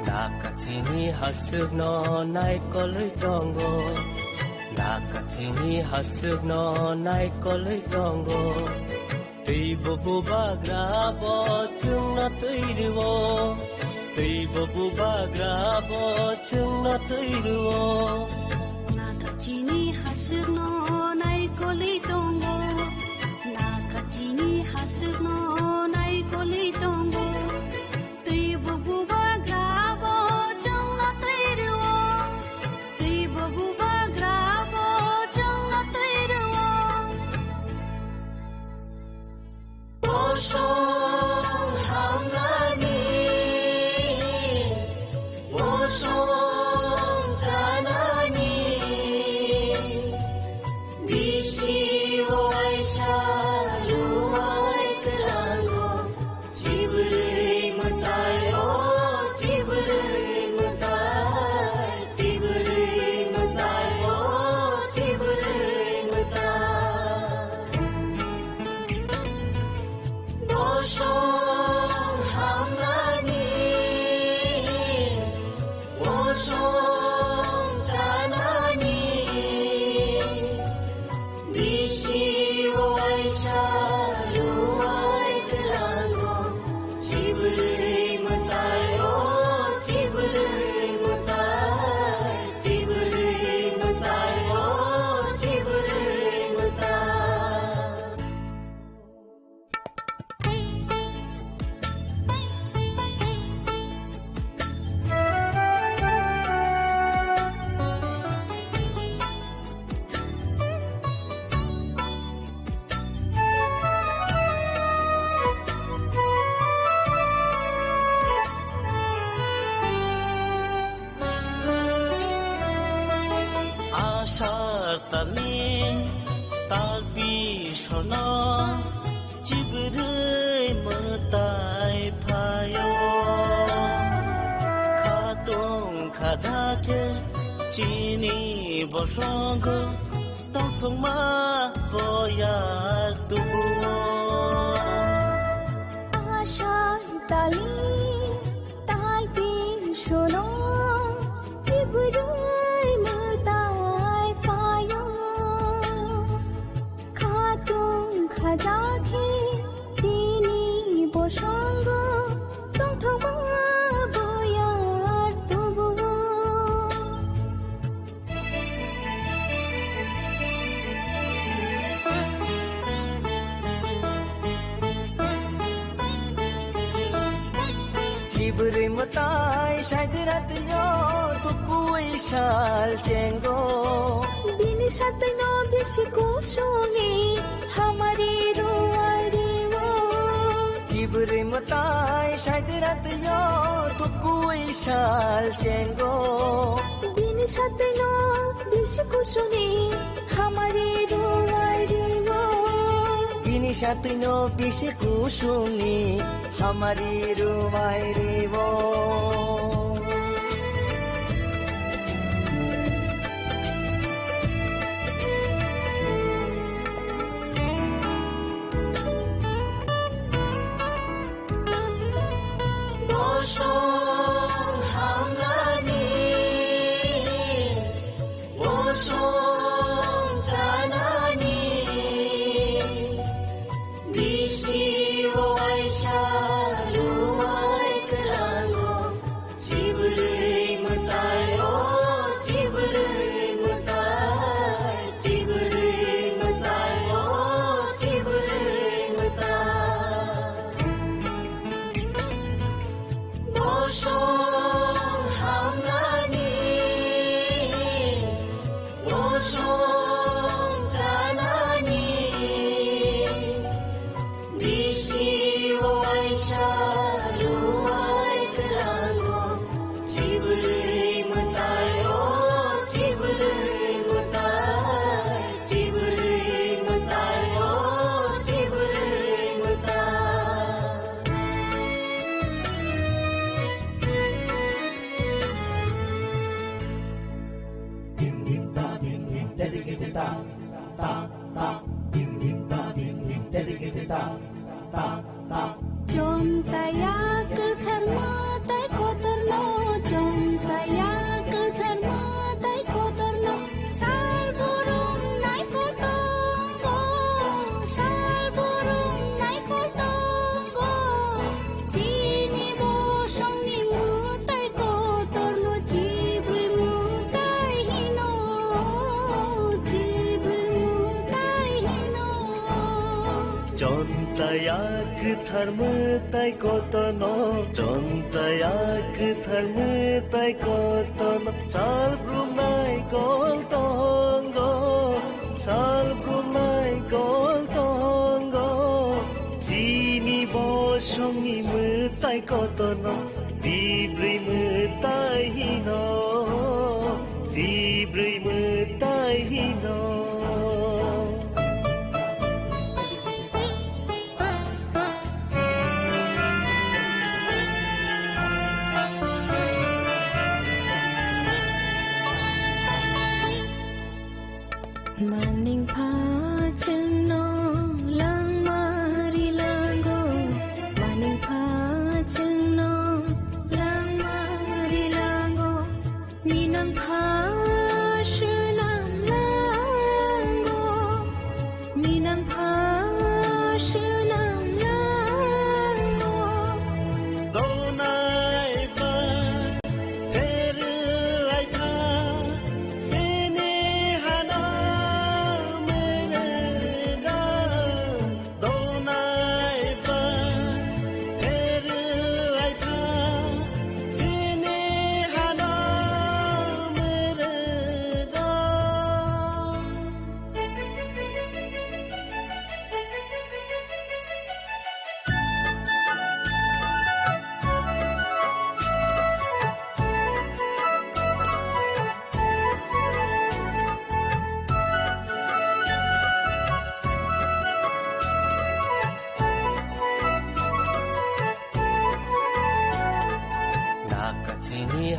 Nakachini hasukno naikolwi tongo. Nakachini hasukno naikolwi tongo. Twibo bubagra bo chwngno twi rwo. Twibo bubagra bo chwngno twi rwo. Nakachini hasukno naikolwi tongo. Nakachini hasukno naikolwi tongo. Twibo bubagra bo chwngno twi rwo. Twibo bubagra bo chwngno twi rwo. Bosong hamnani, bosong chanani, bisi uaisa rwui kwlango, chibrwi mwtai o, chibrwi mwtai, chibrwi mwtai o, chibrwi mwtai. Bosong hamnani, bosong chanani, bisi uaisa rwui kwlango, chibrwi mwtai o, chibrwi mwtai, chibrwi mwtai o, chibrwi mwtai. Asar talni tal bisono chibrwi mwtai pha. Chini bosongo tongthokma boyar tubuo. Asha tali talpi sono, chibrui mwtai phaio. Khatung khajakhe chini bosongo tongthokma boyar tubuo. Chibrui mwtai saidira twiyo tukui sal chengo. Bini satwino bisi kusuni hamari ruai rio. Chibrui mwtai saidira twiyo tukui sal chengo. Bini satwino bisi kusuni hamari ruai rio. Bini satwino bisi kusuni hamari ruai rio. Bosong hamnani, bosong chanani, bisi waisa luai kwrango, chibrui mwtai o, chibrui mwtai, chibrui mwtai o, chibrui mwtai. Bosong hamnani, bosong chanani, bisi waisa luai kwrango, chibrui mwtai o, chibrui mwtai, chibrui mwtai o, chibrui mwtai. Din din ta, din din, dedicate ta, ta, ta. Din din ta, din din, dedicate ta, ta, ta. Chonta ya kwthar mwtai kotorno, chonta ya kwthar mwtai kotorno, sal brum nai kotorno, sal brum nai kotorno. Chini bosongni mwtai kotorno chibrui mwtai hino, chibrui mwtai hino. Chonta ya kwthar mwtai kotorno, chonta ya kwthar mwtai kotorno, sal brum nai kol tongo, sal brum nai kol tongo. Chini bosongni mwtai kotorno, chibrui mwtai hino, chibrui mwtai hino. Maning pha chwngno langma rilango, maning pha chwngno langma rilango, ninang pha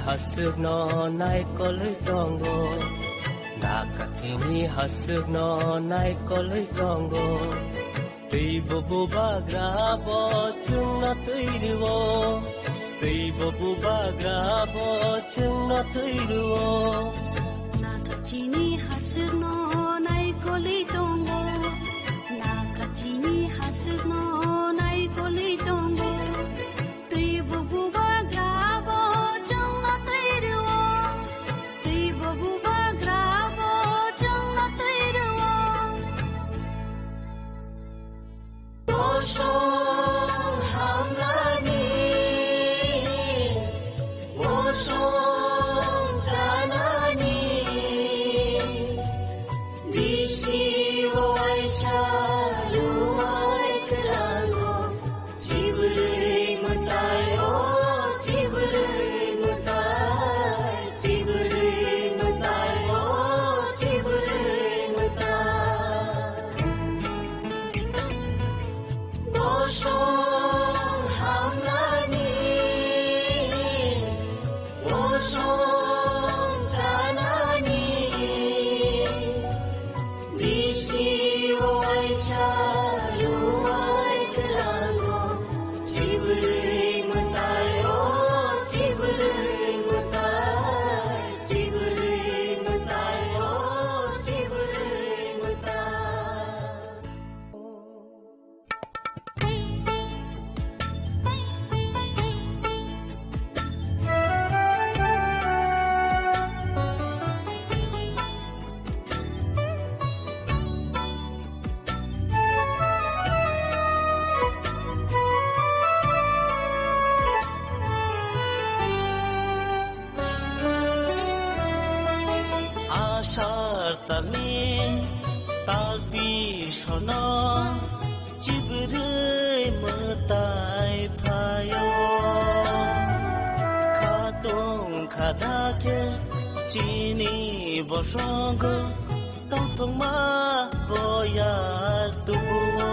Hasukno naikolwi tongo, nakachini hasukno naikolwi tongo. Twibo bubagra bo chwngno twi rwo, twibo bubagra bo chwngno twi rwo. Nakachini hasukno naikolwi tongo, nakachini hasukno naikolwi tongo. Twibo bubagra bo chwngno twi rwo, twibo bubagra bo chwngno twi rwo. Bosong hamnani, bosong chanani, bisi waisa luwai kwlango. Chibrwi mwtai o, chibrwi mwtai, chibrwi mwtai o, chibrwi mwtai. Bosong hamnani, bosong chanani, bisi waisa luwai kwlango. Chibrwi mwtai o, chibrwi mwtai, chibrwi mwtai o, chibrwi mwtai. Asar talni talpi sono chibrwi mwtai phaio. Khatung khaja khe chini bosongo tongthokma boyar tubuo.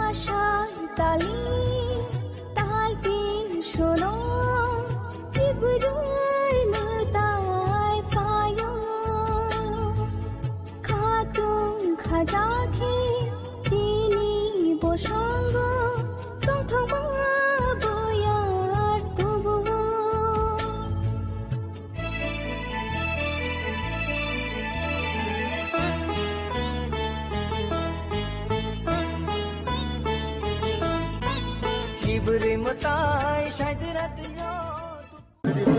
Asar tali talpi sono chibrwi mwtai phaio. Khatung khaja khe chini bosongo tongthokma boyar tubuo. Chibrwi mwtai saidira twiyo.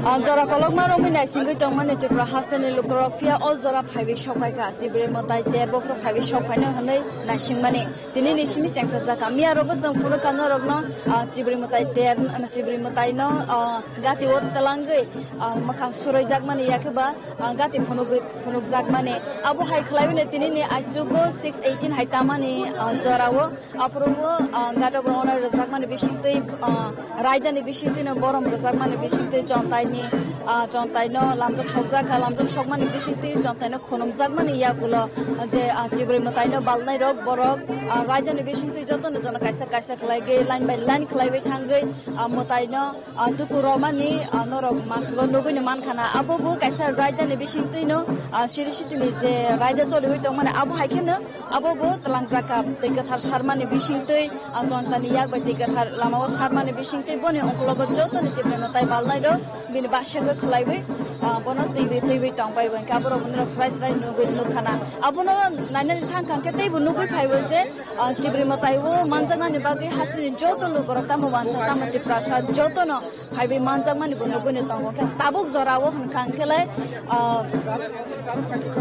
Ah, jora kolokma romwi naisingwi tongmani Tripura hasteni lukurok phiya o jora phaiwi sokphaikha. Chibrwi mwtai ter bokhorok phaiwi sokphaino hwnwi naisingmani. Tini ni simi chengsa jaka. Miya rogo chwng phunukha norokno, ah, chibrwi mwtai ter, chibrwi mwtaino, ah, gati o twlangwi, ah, mwkhang suraijakmani yakhe ba, ah, gati phunugwi, phunukjakmani. Abo hai khlaiwino tini ni aichugo six eighteen hai tamani, ah, jorao. Aphuru o, ah, gado borok ono rwjakmani bisingtwi, ah, raidani bisingtwino borom rwjakmani bisingtwi chontaini, ah, chontaino lamjak sokjakha, lamjak sokmani bisingtwi chontaino khunumjakmani yagulo, ah, je, ah, chibrwi mwtaino balnairok borok, ah, raidani bisingtwi jotono jono kaisa kaisa khlaigwi line by line khlaiwi thangwi, ah, mwtaino, ah, tuku romani, ah, norok mankhugo nugwino mankhana. Abo bo kaisa raidani bisingtwino, ah, siri sitini je raida choliwi tongmani abo hai kheno Abo bo twlangjak kha twi kwthar sarmani bisingtwi, ah, jontani yak bai twi kwthar lamao sarmani bisingtwi boni ongkologo jotoni chibrwi mwtai balnairok bini basirgo khwlaiwi, ah, bono twiwi twiwi tongpaibo. Hinkhe aborok boni rok srai srai nugwi nukkhana. Abono nainani thang thang khe teibo nugwi phaibo je, ah, chibrwi mwtai o manjaknani bagwi hasteni joto lukurok tamo wansa tamo Tiprasa jotono phaiwi manjakmani bo nugwino tongo. Khe tabuk jorao hwnkha hwnkhe lai, ah,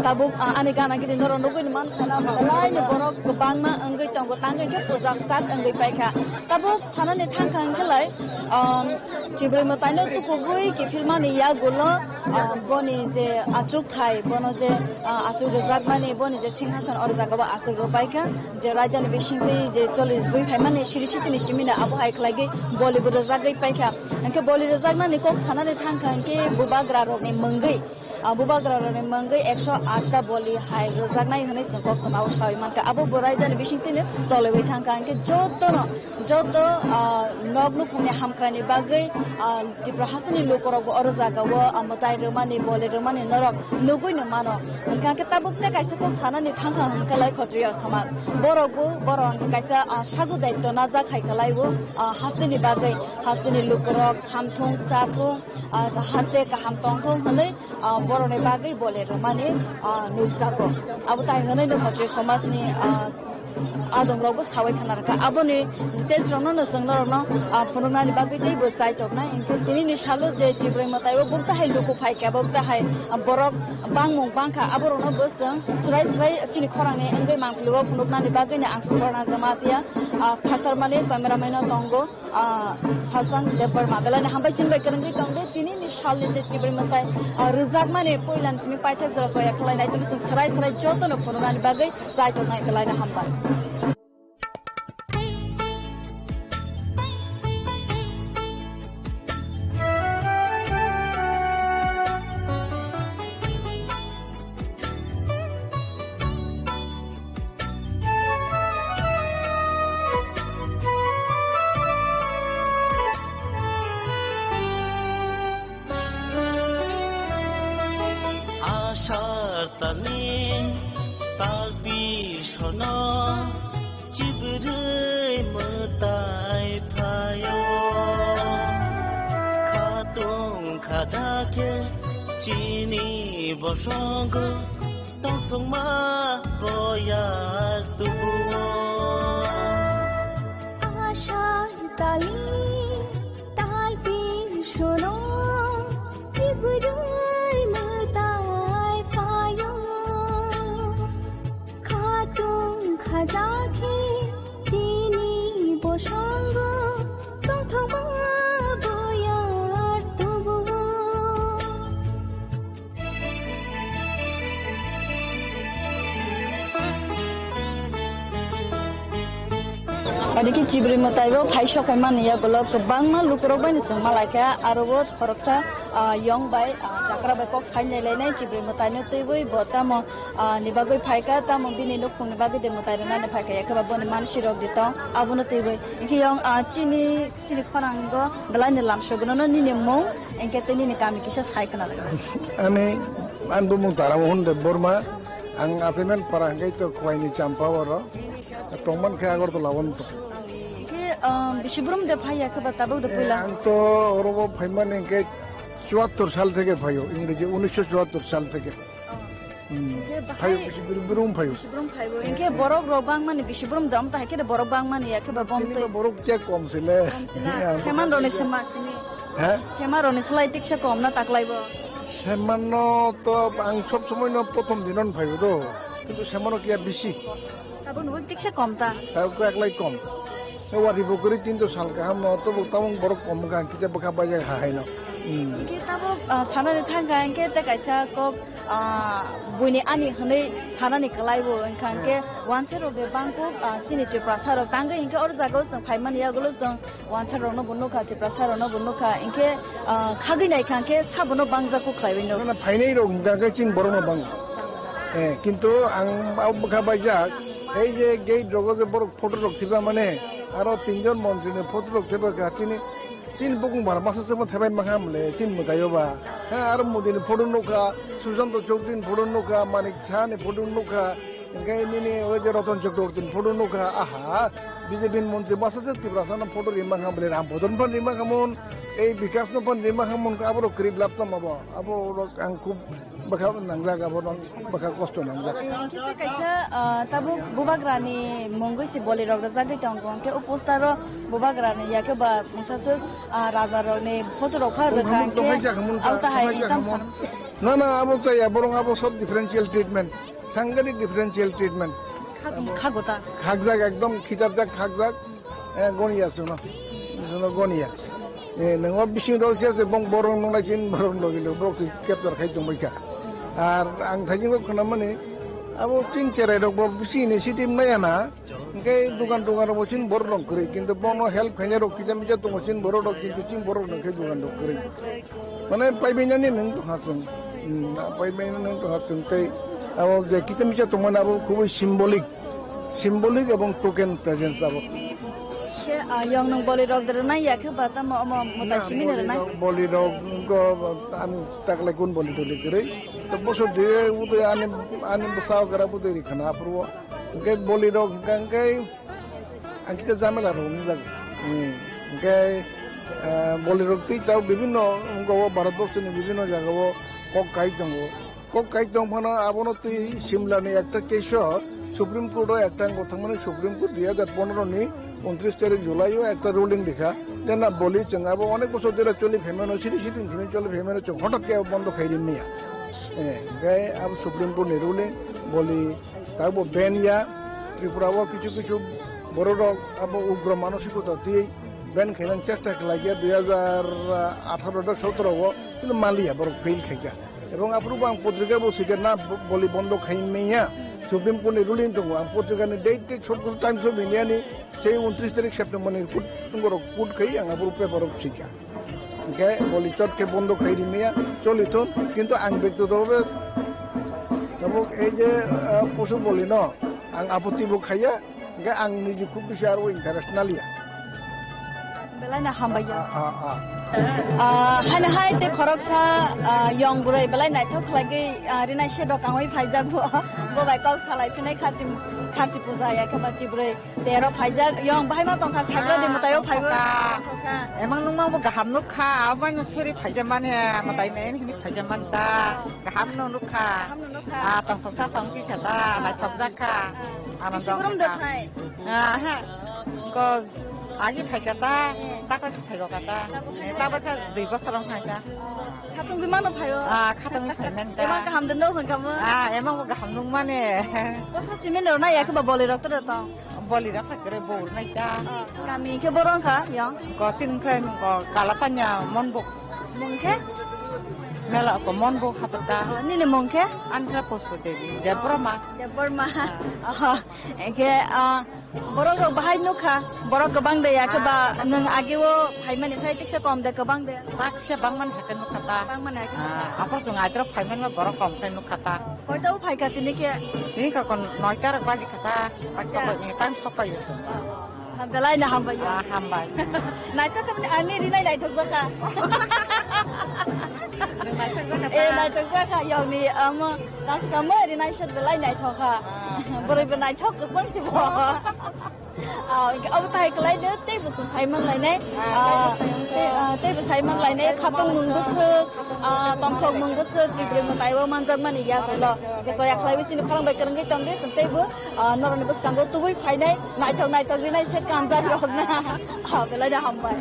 tabuk, ah, ani gana gini norok nugwino mankha na, belai ni borok kwbangma wngwi tongo, tangwi khe puja start wngwi paikha. Tabuk sanani thangkha hwnkhe lai, um, chibrwi mwtaino tukugwi kiphilmani yagulo, ah, boni je achukthai, bono je, ah, achuk rwjakmani, boni je singhason, oro jagao achuk rwbaikha. Je raidani bisingtwi je choli bui phaimani siri sitini simino abo hai khlaigwi bolibo rwjagwi paikha. Hinkhe boli rwjaknani kok sanani thangkha hinkhe bubagrarokni mungwi. Ah, bubagrarokni mungwi ekso aat ta boli hai rwjaknai hwnwi chwng koktwmao sawi mankha. Abo bo raidani bisingtwino choliwi thangkha, hinkhe jotono, joto, ah, nok nukhungni hamkraini bagwi, ah, Tripura hasteni lukurokbo oro jagao, ah, mwtai rwmani, boli rwmani norok nugwino mano. Hinkhe tabuk tei kaisa kok sanani thangkha hinkhe lai Khotriya somaj. Borokbo, borok hinkhe kaisa, ah, sagu daityo najak hai khlaibo, ah, hasteni bagwi, hasteni lukurok hamthung, chathung, ah, haste kaham tongthung hwnwi, ah, borokni bagwi boli rwmani, ah, nukjago. Abo tai hwnwi no Khotriya somajni, ah, adongrokbo sawi khna rwkha. Aboni details rokno no chwng norokno, ah, phunuknani bagwi teibo chai toknai. Hinkhe tinini salo je Tripura mwtaio buk tahai luku phaikha, buk tahai, ah, borok bangmung bangkha, aborokno bo chwng swrai swrai chini khorangni wngwi mangpilio phunuknani bagwino ang Suparna Jamatia, ah, sakharmani cameraman no tongo. Ah, Sajang Debbarma, belai no hambai chwng bai kwrwngwi tong di. Tini ni sal ni je Tripura mwtai, ah, rwjakmani puila ni simi paithak jora choya khlai nai tong di, chwng swrai swrai joto no phunuknani bagwi chai tongnai, belai no hambai. Asar talni tal bisono chibrwi mwtai phaio. Khatung khaja khe chini bosongo tongthokma boyar tubuo. Asar tali tal bisono chibrwi mwtai phaio. Khatung khaja khe chini bosongo tongthokma boyar tubuo. Ani khe chibrwi mwtai bo phai sok hai mani yagulo kwbangma lukurok bai no chwng ma lai kha, aro bo khoroksa, ah, yong bai, ah, chakra bai kok sai nai lai nai chibrwi mwtai no twiwi bo tamo, ah, ni bagwi phai kha, tamo bini nukhung ni bagwi de mwtai rwnani phai kha, yakhe ba boni mansi rok de tong abono twiwi. Hinkhe yong, ah, chini, chini khorang go belai ni lam sogwno no nini mung, hinkhe tei nini kami kisa sai khna lai. Ani, ani bumung Tara Mohon Debbarma, ang achaimani para hinkhe to Khowai ni Champa oro. Tongman khe Agartala o tong. Hinkhe, ah, bisi brum de phai ya khe ba tabuk de puila? Ang to oro bo phaimani hinkhe chuattor sal theke phaio, Ingreji unisho chuattor sal theke. Oh. Hmm. Hinkhe bahai Phaio, bisi brum, brum phaio. Bisi brum phaibo. Hinkhe borok rok bangmani bisi brum de, amta hai khe de borok bangmani ya khe ba bom Tini tei. Ba borok kya kom sile. Kom sina. Ya, Seman roni sema sini. Ha? Seman roni slai tiksa kom na taklai bo. Seman no to ang sob somoi no prothom dinon phaio do. Kintu seman no kya bisi. Tabuk nugo tiksa kom ta. Tabuk to eklai kom. Wari bo kwrwi tin to sal kaham no, to bo tamung borok kom wngkha, kisa bwkha baijak ha hai no. Hmm. Hinkhe tabuk, ah, sanani thangkha, hinkhe tei kaisa kok, ah, buini ani hwnwi sanani kwlai bo wngkha, hinkhe Hmm. wansa rok de bangkuk, ah, chini Tiprasa rok tangwi hinkhe oro jaga o chwng phaimani yagulo chwng Wansa rokno bo nukha, Tiprasa rokno bo nukha, hinkhe, ah, khagwi naikha hinkhe sabono bangjakgo khlaiwi nuk. Na, na, phainai rok hwnkha khe chini borokno bango. Eh, kintu ang abo bwkha baijak, ei je gate rogo je borok photo rok thepamani, aro tinjon montri ni photo rok thepakha, chini, chini bukung bara masa se thepaimankha mole, chini mwtaio ba. Ha, aro Modi ni photo nukha, Sushanta Chowdhury ni photo nukha, Manik Saha ni photo nukha, Hingke nini o je Ratan Chakraborty ni photo nukha, aha, B J P ni montri masa se Tiprasa no photo rimang kha bole, Ram Bhadan phan rimang kha mon, ei Bikash no phan rimang kha mon, abo rok kwrwi lab tamo bo, abo rok ang khub bwkha nangjak, abo rok bwkha kosto nangjak. Hingke kaisa, ah, tabuk bubagra ni mungwi se boli rok rwjagwi tongo, hingke o poster o bubagra ni ya khe ba mungsa swk, ah, raja rok ni photo rok pha rwkha, hingke ang ta hai income sam. Na, na, abo chaya, borok abo sob differential treatment. Sangani differential treatment. Khak-, khakgo ta? Khakjak, ekdom khitabjak, khakjak. Eh, goniya suno. Suno goniya. Eh, nongo bising rok se se bong borok nungnai chin borok logi lo, borok se capture khai tongbai kha. Ar ang thajin kok khna mani, abo chin cherai rok bo bisi initiative nai ana, hingke dukan dukan rok bo chin borok rok kwrwi, kintu bono help khainai rok kisa misa tongo chin borok rok, kintu chin borok rok khe dukan rok kwrwi. Mane paibainani nung tongha chwng. Appointment nang to hap chwng tei abo je kicha micha tongmani abo khubui symbolic, symbolic ebong token presence abo. Khe, ah, yong nung boli rok rwnai ya khe ba tamo omo mwtai simi ni rwnai? Boli rok, boli rok go ang taklai kun boli toli kwrwi. To bosor de udai ani, ani bwsa gara budai ri khana apro. Hwnkhe boli rok hwnkha hwnkhe ang kisa jamela rok wngjak. Hmm. Hwnkhe, eh, boli rok tei tao bibinno wngkha o Bharat borso ni bibinno jaga o kok kai tongo. Kok kai tong phano abono twi Simla ni ekta case o Supreme Court o ekta wngkha thangmani Supreme Court dui hajar pondro ni untris tarik July o ekta ruling rikha je na boli chwng abo onek bosor jera choli phaimano siri siri choli phaimano chwng hotat khe bondo khai rimya. Eh, hwnkhe abo Supreme Court ni ruling boli Tabo ban ya, Tripura o kichu kichu borok rok abo ugra manosiko to twi ban khaina chesta khlai ya dui hajar atharo do sotoro o, kintu maliya borok fail khaika. Ebong aphuru bo ang potrika bo sika na bo-, boli bondo khai manya, Supreme Court ni ruling tongo, ang potrika ni date date sob Times of India ni Sei untris tarik September ni kut, tungorok kut khai ang abo paper rok sika. Hingke boli chot khe bondo khai rimya choli thun, kintu ang bektigoto bhabe tabuk ei je, ah, posu boli no ang apotti bo khaiya, hingke ang niji khub bisi aro interest naliya. Belai no hambai ya. Ah, ah, ah. Ah, haino hai te khoroksa, ah, yong bwrwi belai naithok khlai gwi, ah, rinai se dokang oi phaijak bo. Bo bai kok salai phinai kharchi, kharchi puja ya khe ma chibrwi. Tero phaijak, yong bahai ma tongkha, sagra de mwtai o phaibo. Tongkha. Emang nung mang bo kaham nuk kha, abo no suri phaijak mani, mwtai nai hini phaijak man ta. Kaham no nuk kha. Kaham no nuk kha. Ah, tong sok sa tong ki kha ta, naithok jak kha. Ano bisi dong borom de kha. Phai. Ah, ha. Ko agi phai kha ta, eh, ta ko phai ko kha ta. Ta bo phai. Eh, ta bo kha dui bosor ong phai kha. Khatungwi mano phaio? Ah, khatungwi phai man ta. Emang kaham de no hwn kamo? Ah, emang bo kaham nung mane. Kosa simen rok na ya khe ba boli rok to tong. Boli rok kha kere bo ur nai ta. Ah, kami khe borong kha yong. Ko tin khe ko kala panya mon bo. Mung khe? Mela ko mon bo kha ta. Ah, nini mung khe? An khe Puspa Devi, Debbarma. Debbarma. Ah. Oh, khe, ah, Borok rok bahai nukha, borok kwbang de ya khe ba nwng agi o phaimani sai tiksa kom de kwbang de? Taksa bangmani hai khe nukha ta. Bangmani hai khe nukha. Ah, aphuru chwng aitwrok phaimani ba borok kom khe nukha ta. Koita o phai kha tini khe? Tini kha kon noita rok baji kha ta. Tak sopai, tang sopai o chwng. Ah, belai no hambai ya. Ah, hambai. Naithok kha bini ani rinai naithok jakha. Nwng naithok jakha ta? Eh, naithok jakha, yong ni amo. Naskamo rinai sot belai naithok kha. Ah. Boroi bo naithok kwchang si bo. Ah, abo tai kwlai de, tei bo chwng sai man lainai. Ah, ah, tei, ah, tei bo sai man lainai. Khatong mung bwswk, ah, tongthok mung bwswk, chibrwi mwtai o manjak mani ya kolo. Tei koi akhlai bo chini khorang bai kwrwngwi tong de, chwng tei bo, ah, norok ni bwskango tubui phainai, naithok naithok rinai se kanjak rok na. Ah, belai da hambai.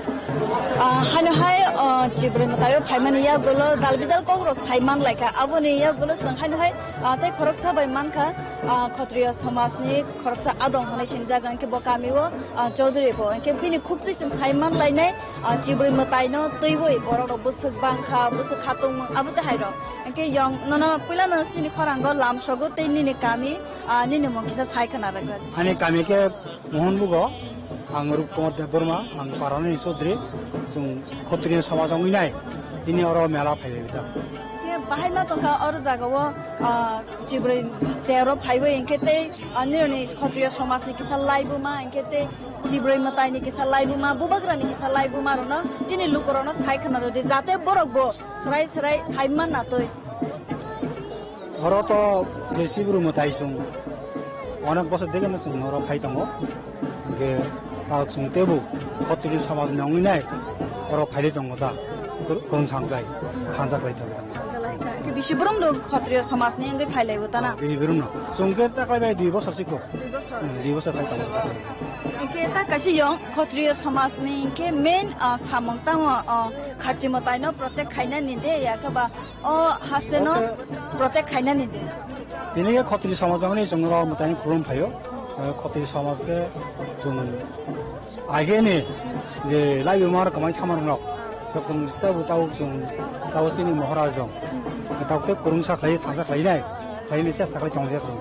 Ah, haino hai, ah, chibrwi mwtai o phaimani ya kolo dal bidal kok rok sai man lai kha. Aboni ya kolo chwng haino hai, ah, tei khoroksa bai man kha, ah, Khotriyo somaj ni khoroksa adong hwnwi sinjak, hwnkhe bo kami o, ah, Chaudhary bo. Hwnkhe bini khukchwi chwng sai man lainai, ah, chibrwi mwtai no twiwi borok rok bwswk bang kha, bwswk khatungmung abo tei hai rok. Hwnkhe yong nono puila no chini khorang o lam sogo tei nini kami, ah, nini mung kisa sai khwna rwgwi. Ani kami khe Mohon Bugo, ang Rup Kumar Debbarma, ang Parani Chaudhary, chwng Khotriyo somaj wngwi nai, tini oro mela phaibai ta. Khe bahai ma tongkha oro jaga o, ah, chibrwi tero phaiwi hwnkhe tei, ah, nironi Khotriyo somaj ni kisa laibuma hwnkhe tei chibrwi mwtai ni kisa laibuma, bubagra ni kisa laibuma rokno chini luku rokno sai khwna rwdi jate borok bo swrai swrai sai man na twi. Oro to je chibrwi mwtai chwng onek bosor degeno chwng oro phai tongo. Hwnkhe ta chwng teibo Khotriyo somaj ni wngwi nai oro phai tongo ta. Kwrwng samklai, thansa khlai tongo ta. Khe bisi borom do Khotriyo somaj ni wngwi phai laibo ta na? Bisi borom no. Chwng khe ta khlai bai dui bosor sikho. Dui bosor? Hmm, dui bosor phai tongo ta. Hwnkhe ta kaisa yong Khotriyo somaj ni hwnkhe main, ah, samung tamo, ah, kharchi mwtai no protect khaina ni de ya khe ba O haste no protect khainani de. Tini khe Khotri somaj wngni chwng rok mwtai khulum phaio. Eh, Khotri somaj khe chwng ageni je laibuma rok kwmai thamarok. Jokhon tabo tabo chwng tabo chini Maharaj rok. Tabo tei kwrwngsa khlai, thansa khlainai, khlaini chesta khlai tongo je chwng.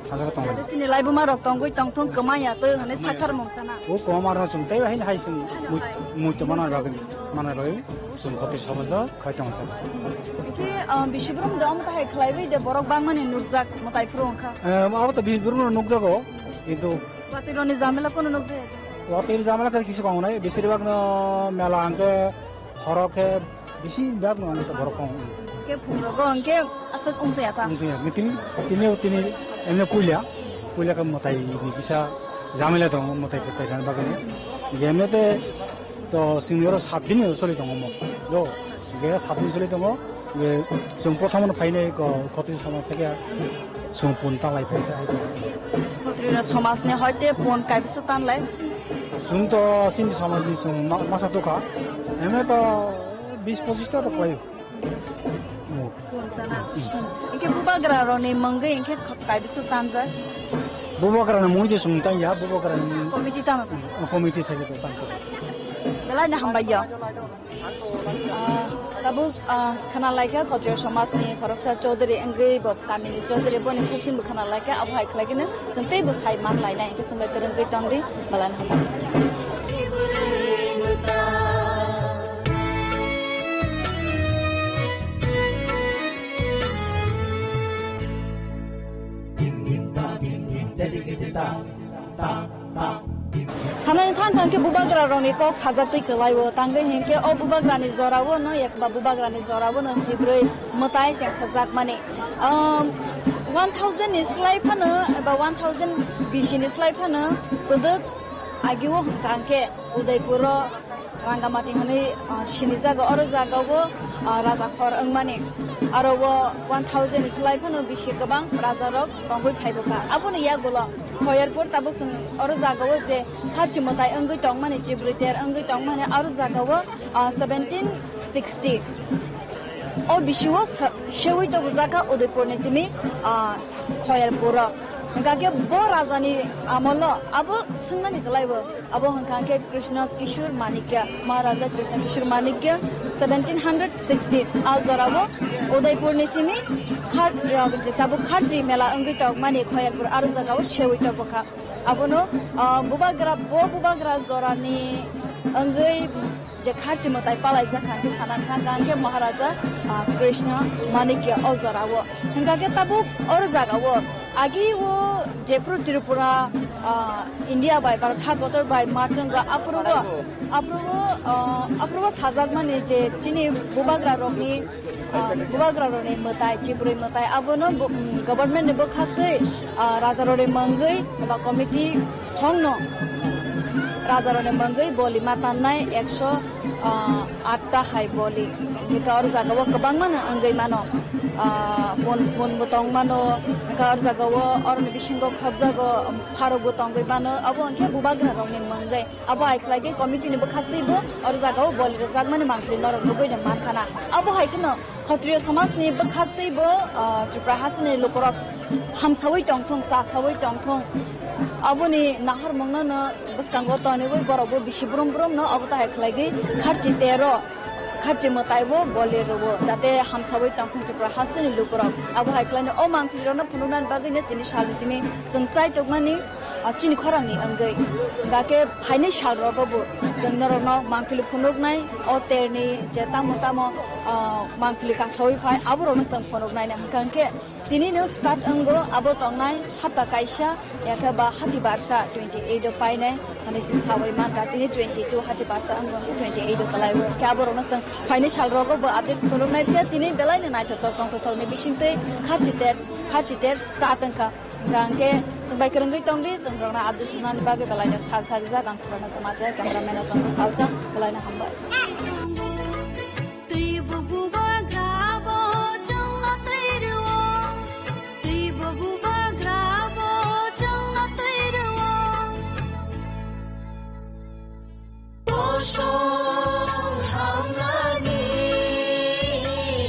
Sajak tong. Chini laibuma rok tongwi tongthung kwmaya twi hwnwi sakhar mung sana. O kwma rok chwng tei hai hai chwng mui-, muitu mana bagwi, mana bagwi chwng khoti samajak khai tong sana. Iki, ah, bisi brum de om kahai khlaiwi de borok bangmani nukjak mwtai phuru wngkha. Eh, abo to bisi brum no nukjago, kintu Watironi jamela kono nukjaya? Watir jamela khe kisi kong nai, besir bak no mela hwnkhe horo khe bisi bak no ang to borok kong. Ke phungrogo hwnkhe aswk wngtaya ta? Wngtaya, tini, tini, tini, emne puila, puila khe mwtai ni kisa jamela tongo, mwtai khe tai bagwi. Emne te to sini oro sat din soli tongo mo. Do, ge sat din soli tongo, ge chwng prothom no phainai ko khoti somaj theke chwng pun ta lai phai ta. Khotri no somaj ni hoite pun kai bisu tan lai. Chwng to sini somaj ni chwng ma-, masa to kha. Emne to bis pochis ta to khlai. Mo. Pun ta na. Inke bubagra roni mangwi inke kh-, kai bisu tan ja. Bubagra no mui de chwng tan ya, bubagra ni committee ta no. Committee thai to tan to. Belai na hambai ya. Ah, tabuk, ah, khana laikha Khotrio somajni khoroksa Chaudhary wngwi bo kamini Chaudhary boni khasingbo khana laikha, abo hai khlaikhe no chwng teibo sai man lainai, hwnkhe chwng bai kwrwngwi tongdi, balan hambai. Sanani thang thang khe bubagra rokni kok sajak twi kwlai o, tangwi hinkhe o bubagra ni jora o no, yak ba bubagra ni jora o no chibrwi mwtai cheng sajak mani. Um, one thousand ni slai phano, eba one thousand bisi ni slai phano, kwdwk agi o hwnkha hinkhe Udaipur o Rangamati hwnwi, ah, sinijago. Oro jagao, ah, raja khor wngmani. Aro o one thousand ni slai phano bisi kwbang rajarok tongwi phaibokha. Aboni yagulo Khoyerpur tabuk chwng oro jagao je kharchi mwtai wngwi tongmani, chibrwi ter wngwi tongmani, aro jagao, ah, seventeen sixty. O bisio sa-, sewi tobujak kha Udaipurni simi, ah, Khoyerpuro. Hwnkha khe bo rajani amolo abo swngnani kwlaibo. Abo hwnkha khe Krishna Kishore Manikya, Maharaja Krishna Kishore Manikya, seventeen hundred sixty. A jorao Udaipurni simi khar-, ah, je tabuk kharchi mela wngwi tongmani Khoyerpur aro jagao sewi tobokha. Abono, ah, bubagra, bo bubagra jorani wngwi je kharchi mwtai palaijak kha, hwnkhe sana kha, hwnkha khe Maharaja, ah, Krishna Manikya o jorao. Hwnkha khe tabuk oro jagao agi o jephru Tripura, ah, India bai Bharat ha kotor bai marchung rok aphuru o, aphuru o, ah, aphuru o sajakmani je chini bubagra rokni ah, bubagra rokni mwtai, chibrwi mwtai, abono bo-, mm, government ni bwkhaktwi, ah, raja rokni mungwi eba committee songno raja rokni mungwi boli ma tannai ekso, ah, atta hai boli. Hwnkhe oro jagao kwbangmano wngwi mano, ah, pun, pun bo tong mano, hwnkhe oro jagao oroni bisingo khopjago, pharok bo tongwi mano, abo hwnkhe bubagra rokni mungwi. Abo hai khlai khe committee ni bwkhaktwi bo oro jagao boli rwjakmani mangpili norok nugwi rwng mankha na. Abo hai kheno Khotrio somajni bwkhaktwi bo, ah, Tripura hasteni lukurok hamsawi tongthung, chasawi tongthung. Aboni naharmungno no bwskango toniwi borok bo bisi brum brum no abo tahai khlaigwi kharchi tero, kharchi mwtai bo boli rwo, jate hamsawi tongthung Tripura hasteni lukurok. Abo hai khlaino o mangpili rokno phunuknani bagwino chini salni simi chwng chai tongmani. Ah, chini khorangni wngwi. Hwnkha khe phainai sal rogo bo chwng norokno mangpili phunuknai, o terni je tamo tamo, ah, mangpili kasawi phai, aborokno chwng phunuknai na. Hwnkha khe tini no start wngo, abo tongnai sapta kaisa, yakhe ba hati barsa twenty eight o painai, hani si sawi mankha, tini twenty two hati barsa wngwi twenty eight o kwlai o. Khe aborokno chwng phainai sal rogo bo update phunuknai phiya, tini belai no naithothok tongthothok ni bisingtwi kharchi ter, kharchi ter start wngkha. Hwnkha hwnkhe chwng bai kwrwngwi tongdi, chwng rokno update swnani bagwi belaino sal sajak ang Subarna Chamacha, cameraman o tongkha salsa, belaino hambai.